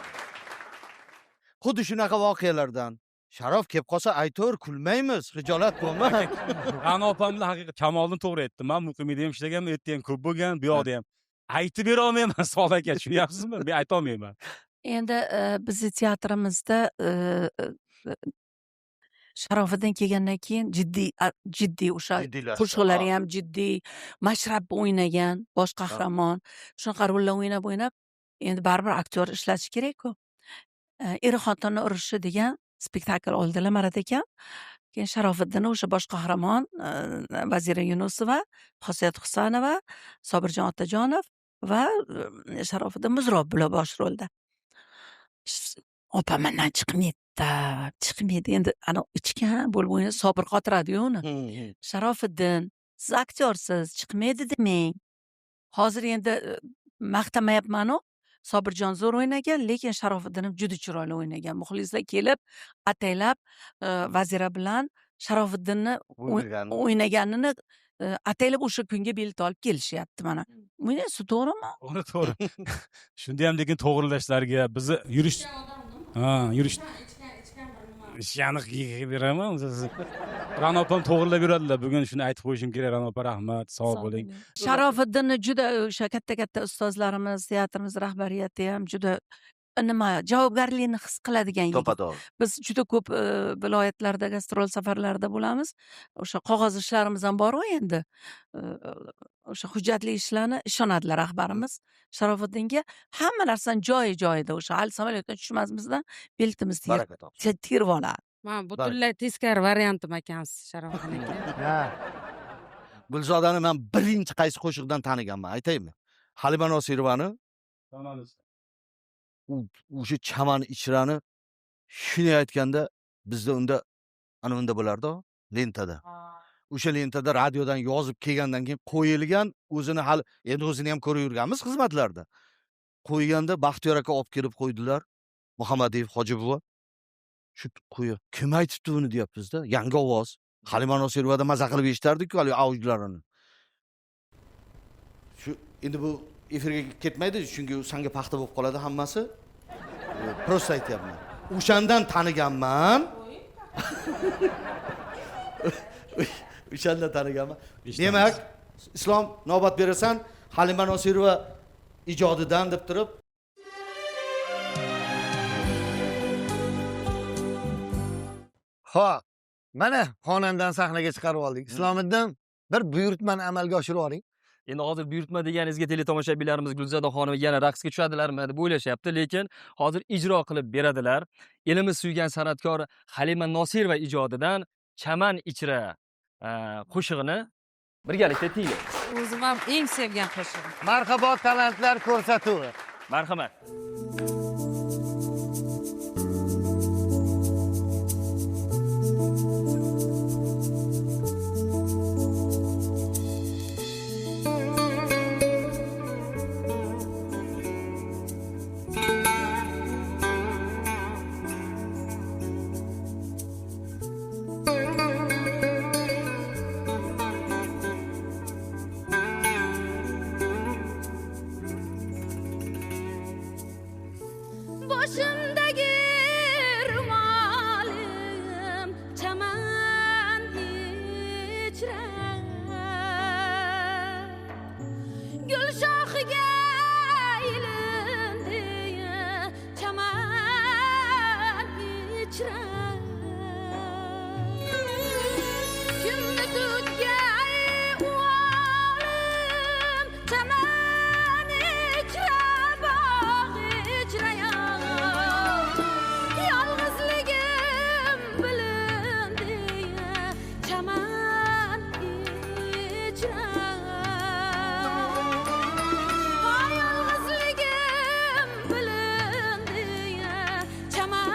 Xuddi shunaqa voqealardan Sharof kelib qolsa aytor kulmaymiz, xijolat bo'lmang. Ra'no opam bilan haqiqat Kamoliddin to'g'ri aytdi. Men muqimida ham ishlaganman, u yerda ham ko'p bo'lgan, bu yoqda ham. Aytib bera olmayman, Solih aka, tushunyapsizmi? Men ayta olmayman. Endi bizni teatrimizda Sharofiddin kelgandan keyin jiddiy o'sha qo'shiqlari ham jiddiy, Mashrab o'ynagan, bosh qahramon, shunaqa rollar o'ynab o'ynab, endi baribir aktyor ishlashi kerak-ku. Er xotinni urushi degan spektakl oldilar Marat aka. Keyin Sharofiddin o'sha bosh qahramon, Vazira Yunusova, Xosiyat Husanova, Sobirjon Otajonov va Sharofiddin Muzrob bular bosh rolda. Opam mendan chiqmaydi, chiqmaydi. Endi ana ichgan bo'lib o'ynasa Sobir qotiradi-yu uni. Sharofiddin, siz aktyorsiz, chiqmaydi demang. Hozir endi maqtamayapman-u. Sobirjon zo'r o'ynagan, lekin Sharofiddin ham juda chiroyli o'ynagan. Muxlislar kelib, ataylab Vazira bilan Sharofiddinni o'ynaganini Ataylab o'sha kunga bilet olib kelishyapti mana. Bunisi to'g'rimi? To'g'ri, to'g'ri. Shunda ham lekin to'g'rilashlarga bizni yurish, ha, yurish ishganiq beraman. Ra'no opam to'g'rilab yuradilar. Bugun shuni aytib qo'yishim kerak. Ra'no opa, rahmat, sog' bo'ling. Sharofiddinni juda o'sha katta-katta ustozlarimiz, teatrimiz rahbariyati ham juda nima javobgarlikni his qiladigan yigit. To'ppa-to'g'ri. Biz juda ko'p viloyatlarda gastrol safarlarida bo'lamiz. O'sha qog'oz ishlarimiz ham bor-ku endi. O'sha hujjatli ishlarni ishonadilar rahbarimiz. Sharofiddinga hamma narsani joyi-joyida, o'sha hali samolyotdan tushmasmizdan biletimizni Baraka topsin. terib oladi. Men butunlay teskari variantim ekansiz, Sharofiddin aka. Ha. Gulzodani men birinchi qaysi qo'shiqdan taniganman, aytaymi? Halima Nosirovani o'sha chaman ichrani shuni aytganda bizda unda ana unda bo'lardi, lentada. O'sha lentada radiodan yozib kelgandan keyin qo'yilgan, o'zini hali endi o'zini ham ko'rib yurganmiz xizmatlarda. Qo'yganda Baxtiyor aka olib kelib qo'ydilar. Muhammadiyev Hoji buva. Shu qo'yib, kim aytibdi buni deyapmiz-da. Yangi ovoz. Halima Nosirovada maza qilib eshitardik-ku hali avjlarini. Shu endi bu efirga ketmaydi, chunki sanga paxta bo'lib qoladi hammasi. Prosta aytyapman. O'shandan taniganman. O'shandan taniganman. Demak, Islom navbat berasan, Halima Nosirova ijodidan deb turib. Xo'p, mana xonandani sahnaga chiqarib oldik. Islomiddin, bir buyurtmani amalga oshirib yuboring. Endi hozir buyurtma deganingizga teletomoshabinlarimiz Gulzoda xonim yana raqsga tushadilarmi deb o'ylashyapti, lekin hozir ijro qilib beradilar. Elimiz suygan san'atkor Halima Nosirova ijodidan Chaman ichra qo'shig'ini birgalikda tinglaymiz. O'zim ham eng sevgan qo'shig'im. Marhabo talantlar ko'rsatuvi. Marhamat. Boshimdagi ro'molim chaman ichra, gul shoxiga ilindi chaman ichra. Kimni tutgay uolim chaman ichra, bog' ichra, yolg'izligim bilindi chaman ichra. Yolg'izligim bilindi chaman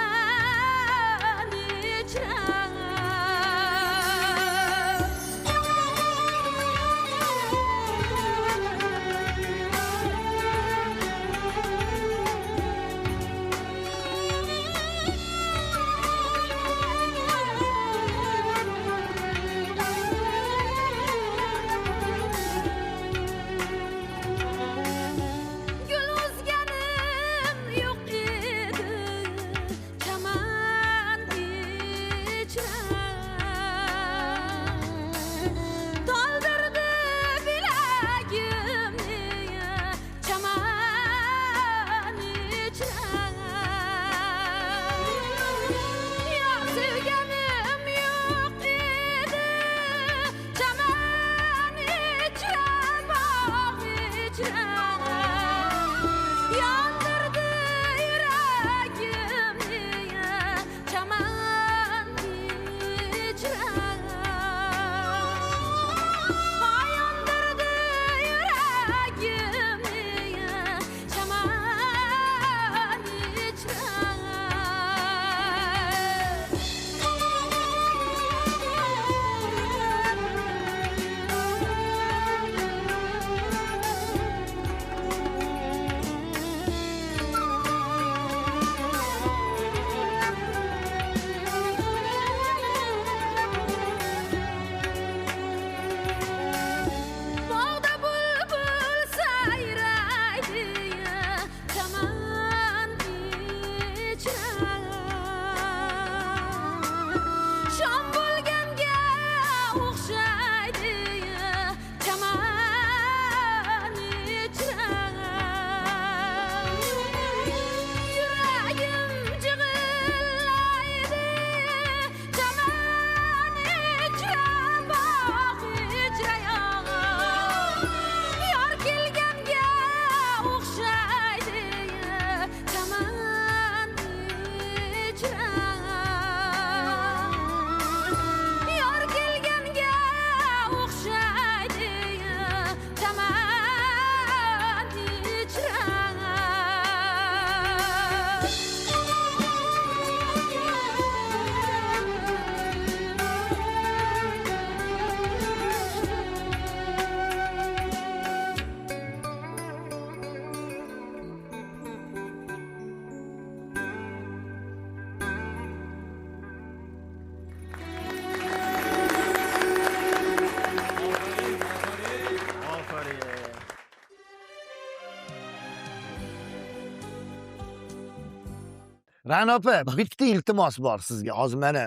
Ra'no opa, bitta iltimos bor sizga. Hozir mana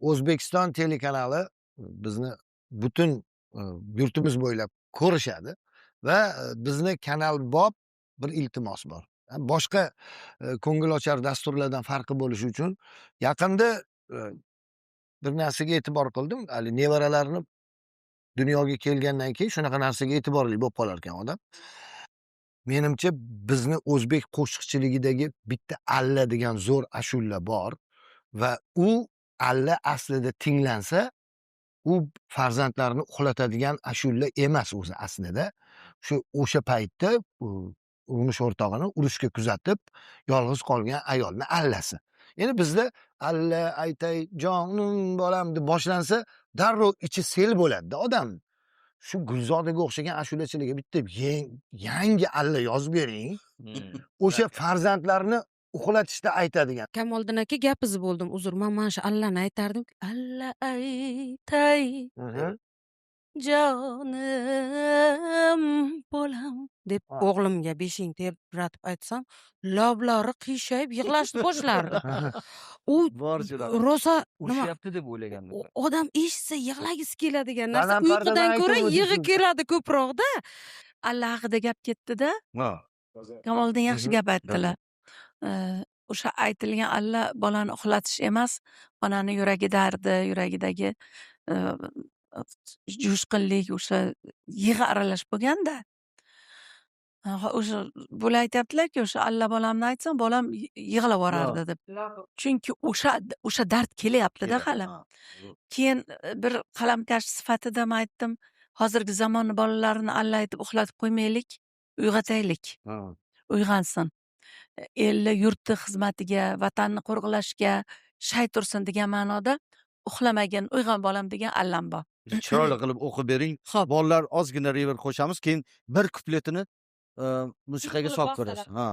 O'zbekiston telekanali bizni butun yurtimiz bo'ylab ko'rishadi va bizni kanal bop bir iltimos bor. Boshqa ko'ngilochar dasturlardan farqi bo'lishi uchun yaqinda bir narsaga e'tibor qildim. Hali nevaralarni dunyoga kelgandan keyin shunaqa narsaga e'tiborli bo'lib qolar ekan odam. Menimcha, bizni o'zbek qo'shiqchiligidagi bitta alla degan zo'r ashula bor va u alla aslida tinglansa, u farzandlarini uxlatadigan ashula emas o'zi aslida. Shu o'sha paytda turmush o'rtog'ini urushga kuzatib, yolg'iz qolgan ayolni allasi. Endi bizda alla aytay jonim bolam deb boshlansa, darrov ichi sel bo'ladi-da odam. Shu Gulzodaga o'xshagan ashulachilarga bitta yangi alla yozib bering. O'sha farzandlarni uxlatishda aytadigan. Kamoliddin aka, gapingizni bo'ldim, uzr. Man mana shu allani aytardim. Alla aytay jonim bolam deb o'g'limga beshing tebratib aytsam, lablari qiyshayib yig'lashni boshlardi. U Bor shunaqa. rosa nima Urushyapti deb o'ylagandim. Odam eshitsa yig'lagisi keladigan narsa. Baland pardadan Uyqudan ko'ra aytib yig'i o'tishim. keladi ko'proqda. Alla haqida gap ketdi-da. Kamoliddin yaxshi gap aytdilar. O'sha aytilgan alla bolani uxlatish emas, onani yuragi dardi, yuragidagi jo'shqinlik, o'sha yig'i aralash bo'lganda. O'sha bular aytyaptilarki, o'sha alla bolamni aytsam, bolam yig'lab yuborardi deb. Chunki o'sha dard kelyapti-da hali. Keyin bir qalamkash sifatida man aytdim, hozirgi zamonni bolalarini alla aytib uxlatib qo'ymaylik, uyg'otaylik. Uyg'onsin. Elni, yurtni xizmatiga, vatanni qo'rg'ilashga shay tursin degan ma'noda uxlamagin, uyg'on bolam degan allam bor. Chiroyli qilib o'qib bering. Xo'p. Bolalar, ozgina reverb qo'shamiz, keyin bir kupletini musiqaga Qilib solib bostiradi. ko'rasiz. Ha.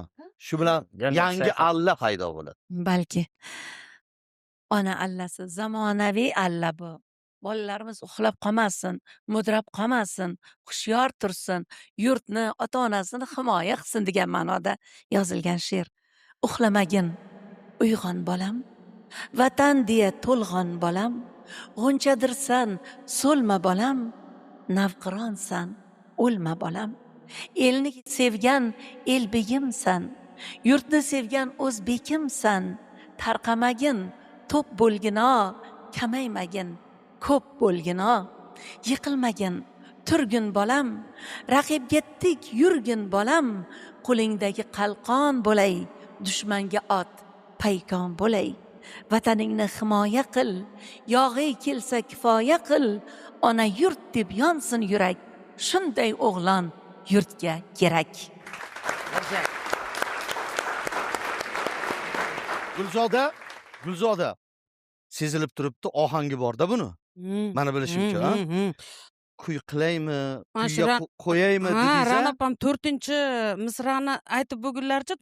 Shu bilan Yana yangi sayfa. alla paydo bo'ladi. Balki. Ona allasi, zamonaviy alla bu. Bolalarimiz uxlab qolmasin, mudrab qolmasin, hushyor tursin, yurtni, ota-onasini himoya qilsin degan ma'noda yozilgan she'r. Uxlamagin, uyg'on bolam, vatan deya to'lg'on bolam, g'unchadirsan, so'lma bolam, navqironsan, o'lma bolam. Elni sevgan el begimsan, yurtni sevgan o'zbekimsan, tarqamagin, to'p bo'lgino, kamaymagin, ko'p bo'lgino, yiqilmagin, turgin bolam, raqibga tik yurgin bolam, qo'lingdagi qalqon bo'lay, dushmanga ot, paykon bo'lay. Vataningni himoya qil, yog'iy kelsa kifoya qil, ona yurt deb yonsin yurak, shunday o'g'lon yurtga kerak. Gulzoda, Gulzoda. Sezilib turibdi, ohangi borda buni. Mana bilishimcha, ha? Kuy qilaymi, Mana shu kuyga qo'yaymi Ha, dedingiz? Ra'no opam to'rtinchi misrani aytib bo'lgunlaricha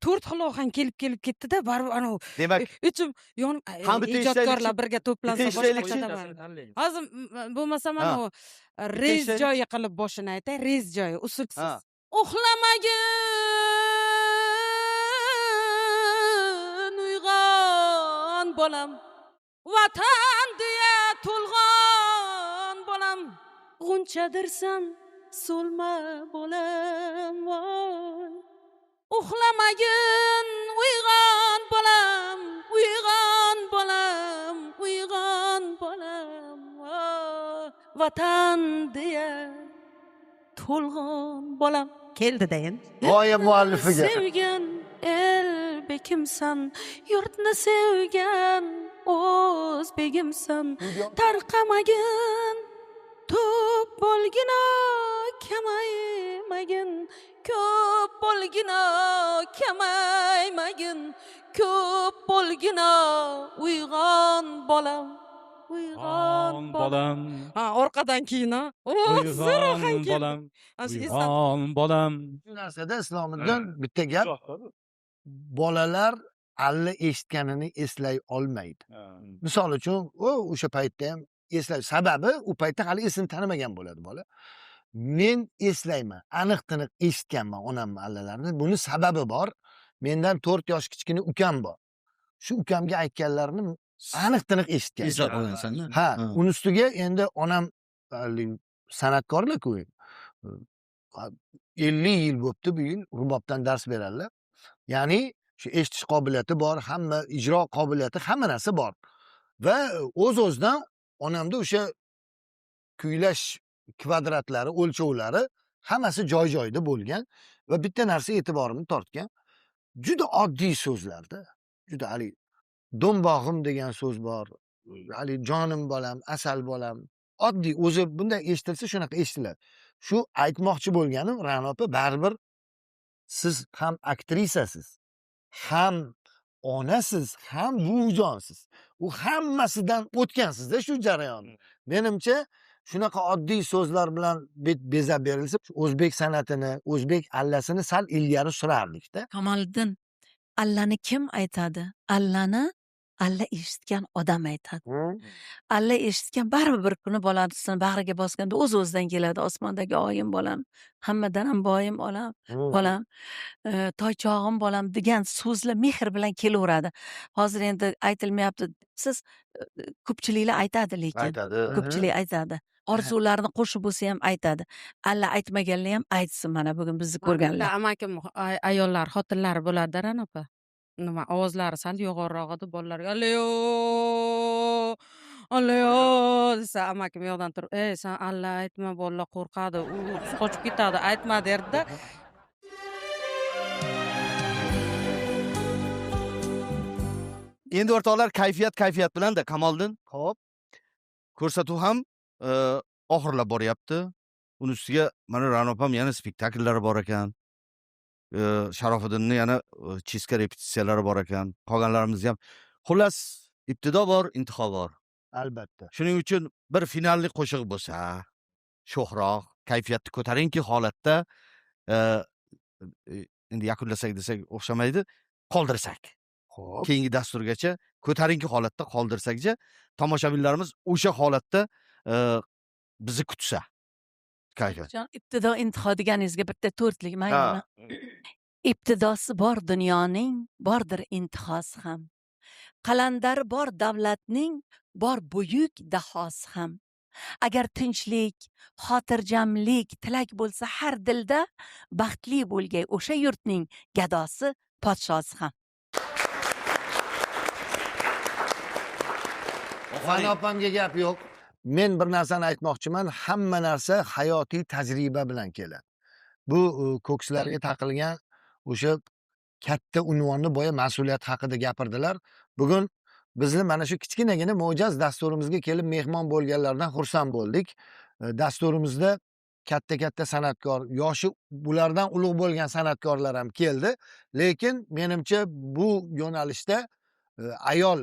to'rt xil ohang kelib kelib ketdi-da, baribir anavi Demak, ichim yonib, Ham bitta ijodkorlar eshitaylikchi. birga to'plansa Bitta eshitaylikchi. boshqacha bo'ladi. Hozir bo'lmasa mana Ha. u rez eshitaylik. joyi qilib boshini aytay, rez joyi usulsiz. Ha. Uxlamagin uyg'on bolam, vatan deya to'lg'on bolam, g'unchadirsan so'lma bolam, voy. Uxlamagin uyg'on bolam, uyg'on bolam, uyg'on bolam, voy. Vatan deya to'lg'on bolam. Keldi-da endi. G'oya muallifiga. Sevgan el bekimsan, yurtni sevgan o'zbegimsan, tarqamagin, to'p bo'lgina, kamaymagin, ko'p bo'lgina, kamaymagin, ko'p bo'lgina, uyg'on bolam, uyg'on Uyg'on bolam. bolam. Ha, orqadan keyin, ha. O, zo'r ohang Uyg'on keldi. bolam. Ana shu esdan Uyg'on bolam. Shu narsada Islomiddin bitta gap, bolalar alla eshitganini eslay olmaydi. Misol uchun, u o'sha paytda ham eslay, sababi u paytda hali esini tanimagan bo'ladi bola. Men eslayman, aniq tiniq eshitganman onamni allalarini. Buni sababi bor. Mendan 4 yosh kichkina ukam bor. Shu ukamga aytganlarini aniq tiniq eshitgan. Eslab qolgansan-da. Ha, uni ustiga endi onam haligi san'atkorlar-ku. 50 yil bo'libdi bu yil rubobdan dars beradilar. Ya'ni shu eshitish qobiliyati bor, hamma ijro qobiliyati, hamma narsa bor. Va o'z-o'zidan onamda o'sha kuylash kvadratlari, o'lchovlari hammasi joy-joyida bo'lgan va bitta narsa e'tiborimni tortgan. Juda oddiy so'zlarda, juda haligi do'mbog'im degan so'z bor, haligi jonim bolam, asal bolam, oddiy o'zi bunday eshitilsa shunaqa eshitiladi. Shu aytmoqchi bo'lganim, Ra'no opa, baribir siz ham aktrisasiz, ham onasiz, ham buvijonsiz. U hammasidan o'tgansizda shu jarayonni. Menimcha shunaqa oddiy so'zlar bilan bezab berilsa, o'zbek san'atini, o'zbek allasini sal ilgari surardik-da. Kamoliddin, allani kim aytadi? Allani alla eshitgan odam aytadi. Alla eshitgan baribir bir kuni bolasini bag'riga bosganda o'z-o'zidan keladi. Osmondagi oyim bolam, hammadan ham boyim olam, bolam, toychog'im bolam degan so'zlar mehr bilan kelaveradi. Hozir endi aytilmayapti. Siz ko'pchiliklar aytadi lekin. Aytadi. Ko'pchilik aytadi. Orzularni qo'shib bo'lsa ham aytadi. Alla aytmaganlar ham aytsin, mana bugun bizni ko'rganlar. Amakim ayollar, xotinlari bo'ladi, Ra'no opa. Nima, ovozlari sal yo'g'onroq edi, bolalarga allo allo desa, amakim yoqdan turib, ey sen alla aytma, bolalar qo'rqadi, u qochib ketadi, aytma derdida. Endi o'rtoqlar, kayfiyat kayfiyat bilan-da, Kamoliddin. Xo'p. Ko'rsatuv ham oxirlab boryapti. Uni ustiga mana Ra'no opam yana spektakllari bor ekan. Sharofiddinni yana cheska repetitsiyalari bor ekan. Qolganlarimiz ham. Xullas, ibtido bor, intiho bor. Albatta. Shuning uchun bir finallik qo'shiq bo'lsa, sho'xroq, kayfiyatni ko'tarinki holatda, endi yakunlasak desak o'xshamaydi, qoldirsak. Xo'p. Keyingi dasturgacha ko'tarinki holatda qoldirsakcha, tomoshabinlarimiz o'sha holatda bizni kutsa. Kayfiyat. Jon, ibtido intiho deganingizga bitta to'rtlik mayli. Ibtidosi bor dunyoning, bordir intihosi ham. Qalandari bor davlatning, bor buyuk dahosi ham. Agar tinchlik, xotirjamlik tilak bo'lsa har dilda, baxtli bo'lgay o'sha yurtning gadosi, podshosi ham. Ra'no opamga gap yo'q. Men bir narsani aytmoqchiman, hamma narsa hayotiy tajriba bilan keladi. Bu ko'kslarga taqilgan o'sha katta unvonni boya mas'uliyat haqida gapirdilar. Bugun bizni mana shu kichkinagina mo'jaz dasturimizga kelib mehmon bo'lganlardan xursand bo'ldik. Dasturimizda katta-katta san'atkor, yoshi bulardan ulug' bo'lgan san'atkorlar ham keldi. Lekin menimcha bu yo'nalishda ayol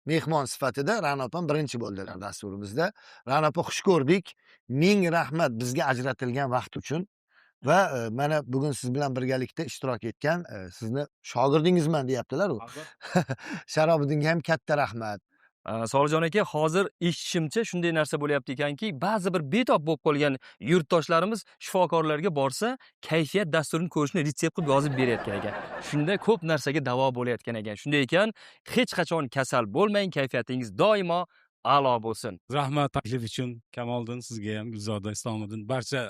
mehmon sifatida Ra'no opam birinchi bo'ldilar dasturimizda. Ra'no opa, xush ko'rdik. Ming rahmat bizga ajratilgan vaqt uchun. Va mana bugun siz bilan birgalikda ishtirok etgan sizni shogirdingizman deyaptilar u. Sharobiddinga ham katta rahmat. Solijon aka, hozir eshitishimcha shunday narsa bo'lyapti ekanki, ba'zi bir betob bo'lib qolgan yurtdoshlarimiz shifokorlarga borsa, kayfiyat dasturini ko'rishni retsept qilib yozib berayotgan ekan. Shunda ko'p narsaga davo bo'layotgan ekan. Shunday ekan, hech qachon kasal bo'lmang, kayfiyatingiz doimo a'lo bo'lsin. Rahmat taklif uchun Kamoliddin, sizga ham, Gulzoda Islomiddin, barcha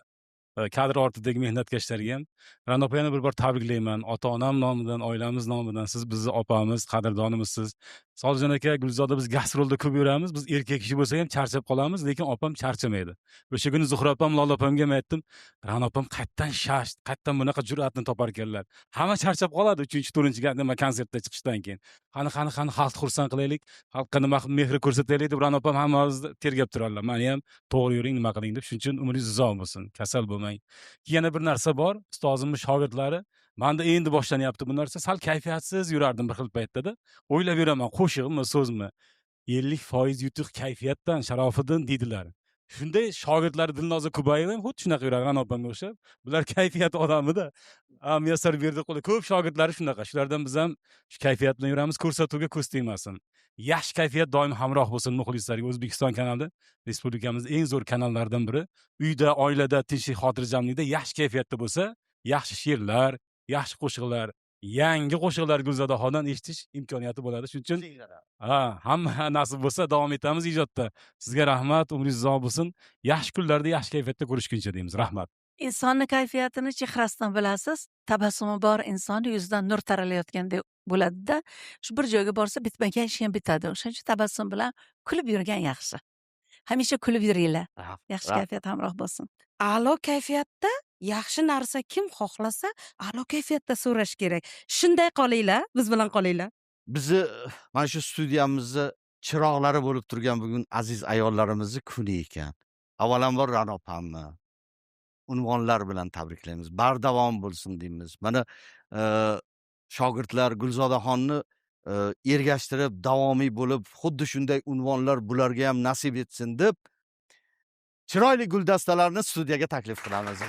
kadr ortidagi mehnatkashlarga ham. Ra'no opa, yana bir bor tabriklayman. Ota-onam nomidan, oilamiz nomidan, siz bizni opamiz, qadrdonimizsiz. Solijon aka, Gulzoda, biz gastrolda ko'p yuramiz. Biz erkak kishi bo'lsak ham charchab qolamiz, lekin opam charchamaydi. O'sha kuni Zuhra opam, Lola opamga ham aytdim, Ra'no opam qayerdan shasht, qayerdan bunaqa jur'atni topar ekanlar. Hamma charchab qoladi 3-chi, 4-chi nima konsertda chiqishdan keyin. Qani, qani, qani xalqni xursand qilaylik, xalqqa nima qilib mehr ko'rsataylik deb Ra'no opam hammamizni tergab turarlar. Meni ham to'g'ri yuring, nima qiling deb. Shuning uchun umringiz uzoq bo'lsin, kasal bo'lmang. Yana bir narsa bor, ustozimiz shogirdlari, menda endi boshlanyapti bu narsa, sal kayfiyatsiz yurardim bir xil paytda-da. O'ylab yuraman, qo'shig'immi, so'zmi? 50% yutuq kayfiyatdan, Sharofiddin deydilar. Shunday shogirdlari Dilnoza Kubayeva ham xuddi shunaqa yuradi, Ra'no opamga o'xshab. Bular kayfiyat odamida. Muyassar Berdiqulov, ko'p shogirdlari shunaqa. Shulardan biz ham shu kayfiyat bilan yuramiz, ko'rsatuvga ko'z tegmasin. Yaxshi kayfiyat doim hamroh bo'lsin muxlislarga. O'zbekiston kanali respublikamizning eng zo'r kanallaridan biri. Uyda, oilada tinchlik, xotirjamlikda yaxshi kayfiyatda bo'lsa, yaxshi she'rlar, yaxshi qo'shiqlar, Yangi qo'shiqlar Gulzodaxondan eshitish imkoniyati bo'ladi. Shuning uchun ha, hamma nasib bo'lsa davom etamiz ijodda. Sizga rahmat, umringiz uzoq bo'lsin. Yaxshi kunlarda, yaxshi kayfiyatda ko'rishguncha deymiz. Rahmat. Insonni kayfiyatini chehrasidan bilasiz. Tabassumi bor insonni yuzidan nur taralayotgandek bo'ladi-da. Shu bir joyga borsa bitmagan ishi ham bitadi. O'shaning uchun tabassum bilan kulib yurgan yaxshi. Hamisha kulib yuringlar. Yaxshi kayfiyat hamroh bo'lsin. A'lo kayfiyatda yaxshi narsa kim xohlasa, a'lo kayfiyatda so'rash kerak. Shunday qolinglar, biz bilan qolinglar. Bizni mana shu studiyamizni chiroqlari bo'lib turgan bugun aziz ayollarimizni kuni ekan. Avvalambor Ra'no opamni unvonlar bilan tabriklaymiz. Bardavom bo'lsin deymiz. Mana shogirdlar Gulzodaxonni ergashtirib davomiy bo'lib, xuddi shunday unvonlar bularga ham nasib etsin deb chiroyli guldastalarni studiyaga taklif qilamiz.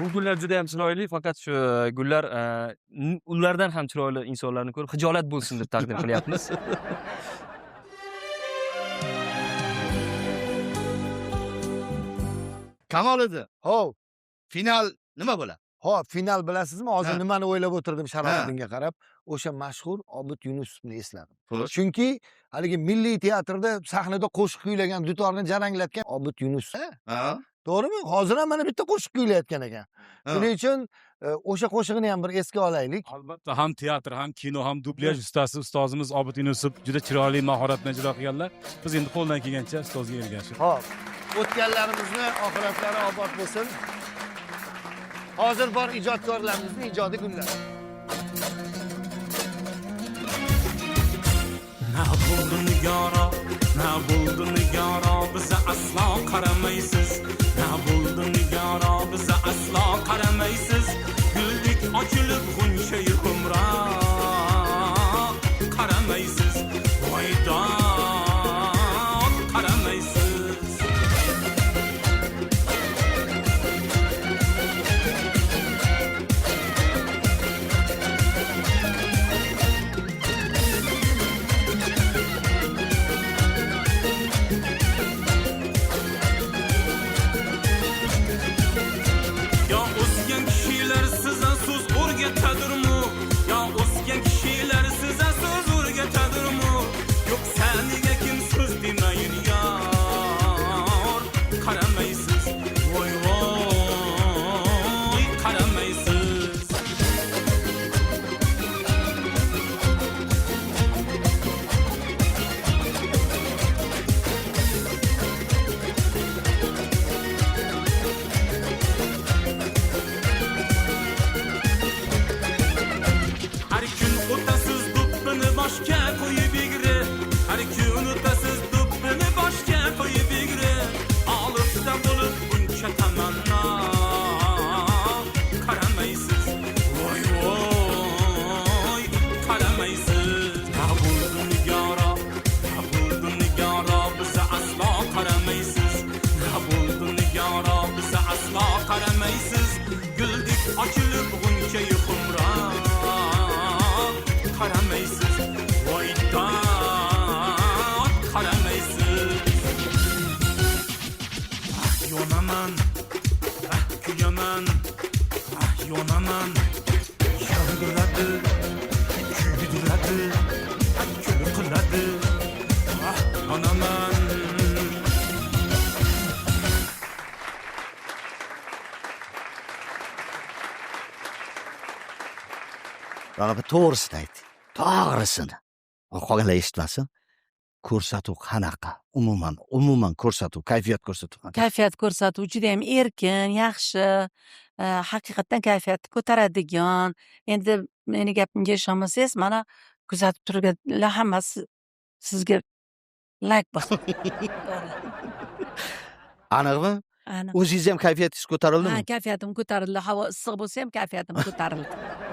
Bu gullar juda ham chiroyli, faqat shu gullar ulardan ham chiroyli insonlarni ko'rib xijolat bo'lsin deb taqdim qilyapmiz. Kamoliddin. Hov, final nima bo'ladi? Hop, final bilasizmi? Hozir nimani o'ylab o'tirdim Sharofiddinga qarab, o'sha mashhur Obid Yunusovni esladim. Chunki haligi milliy teatrda sahnada qo'shiq kuylagan, dutorni jaranglatgan Obid Yunus. To'g'rimi? Hozir ham mana bitta qo'shiq kuylayotgan ekan. Shuning uchun o'sha qo'shig'ini ham bir esga olaylik. Albatta, ham teatr, ham kino, ham dublyaj ustasi ustozimiz Obid Yunusov juda chiroyli mahorat bilan ijro qilganlar. Biz endi qo'ldan kelgancha ustozga ergashib. Xo'p, o'tganlarimizni oxiratlari obod bo'lsin. Hozir bor ijodkorlarimizning ijodi kunlari. Na bo'ldi nigora, na bo'ldi nigora, biza aslo qaramaysiz. Na bo'ldi nigora, biza aslo qaramaysiz. Guldek ochilib g'uncha xumroq qaramaysiz. Voy dod qaramaysiz. Ra'no to'g'risini ayting. To'g'risini. Qolganlar eshitmasin. Ko'rsatuv qanaqa? Umuman ko'rsatuv, kayfiyat ko'rsatuv qanaqa? Kayfiyat ko'rsatuv juda ham erkin, yaxshi, haqiqatdan kayfiyatni ko'taradigan. Endi meni gapimga ishonmasangiz, mana kuzatib turganlar hammasi sizga like bosadi. Aniqmi? Aniq. O'zingiz ham kayfiyatingiz ko'tarildimi? Ha, kayfiyatim ko'tarildi. Havo issiq bo'lsa ham kayfiyatim ko'tarildi.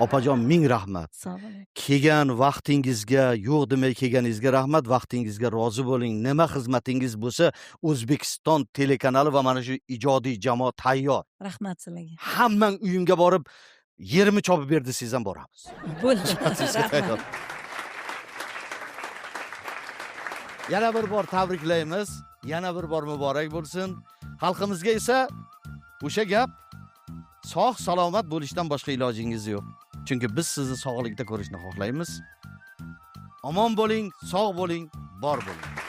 Opajon, ming rahmat. Sog' bo'ling. Kelgan vaqtingizga, yo'q demay kelganingizga rahmat, vaqtingizga rozi bo'ling. Nima xizmatingiz bo'lsa, O'zbekiston telekanali va mana shu ijodiy jamoa tayyor. Rahmat sizlarga. Hammang uyimga borib Yerimni chopib ber desangiz ham boramiz. Bo'ladi. Tayyor. Yana bir bor tabriklaymiz. Yana bir bor muborak bo'lsin. Xalqimizga esa o'sha gap, sog' salomat bo'lishdan boshqa ilojingiz yo'q. Chunki biz sizni sog'likda ko'rishni xohlaymiz. Omon bo'ling, sog' bo'ling, bor bo'ling.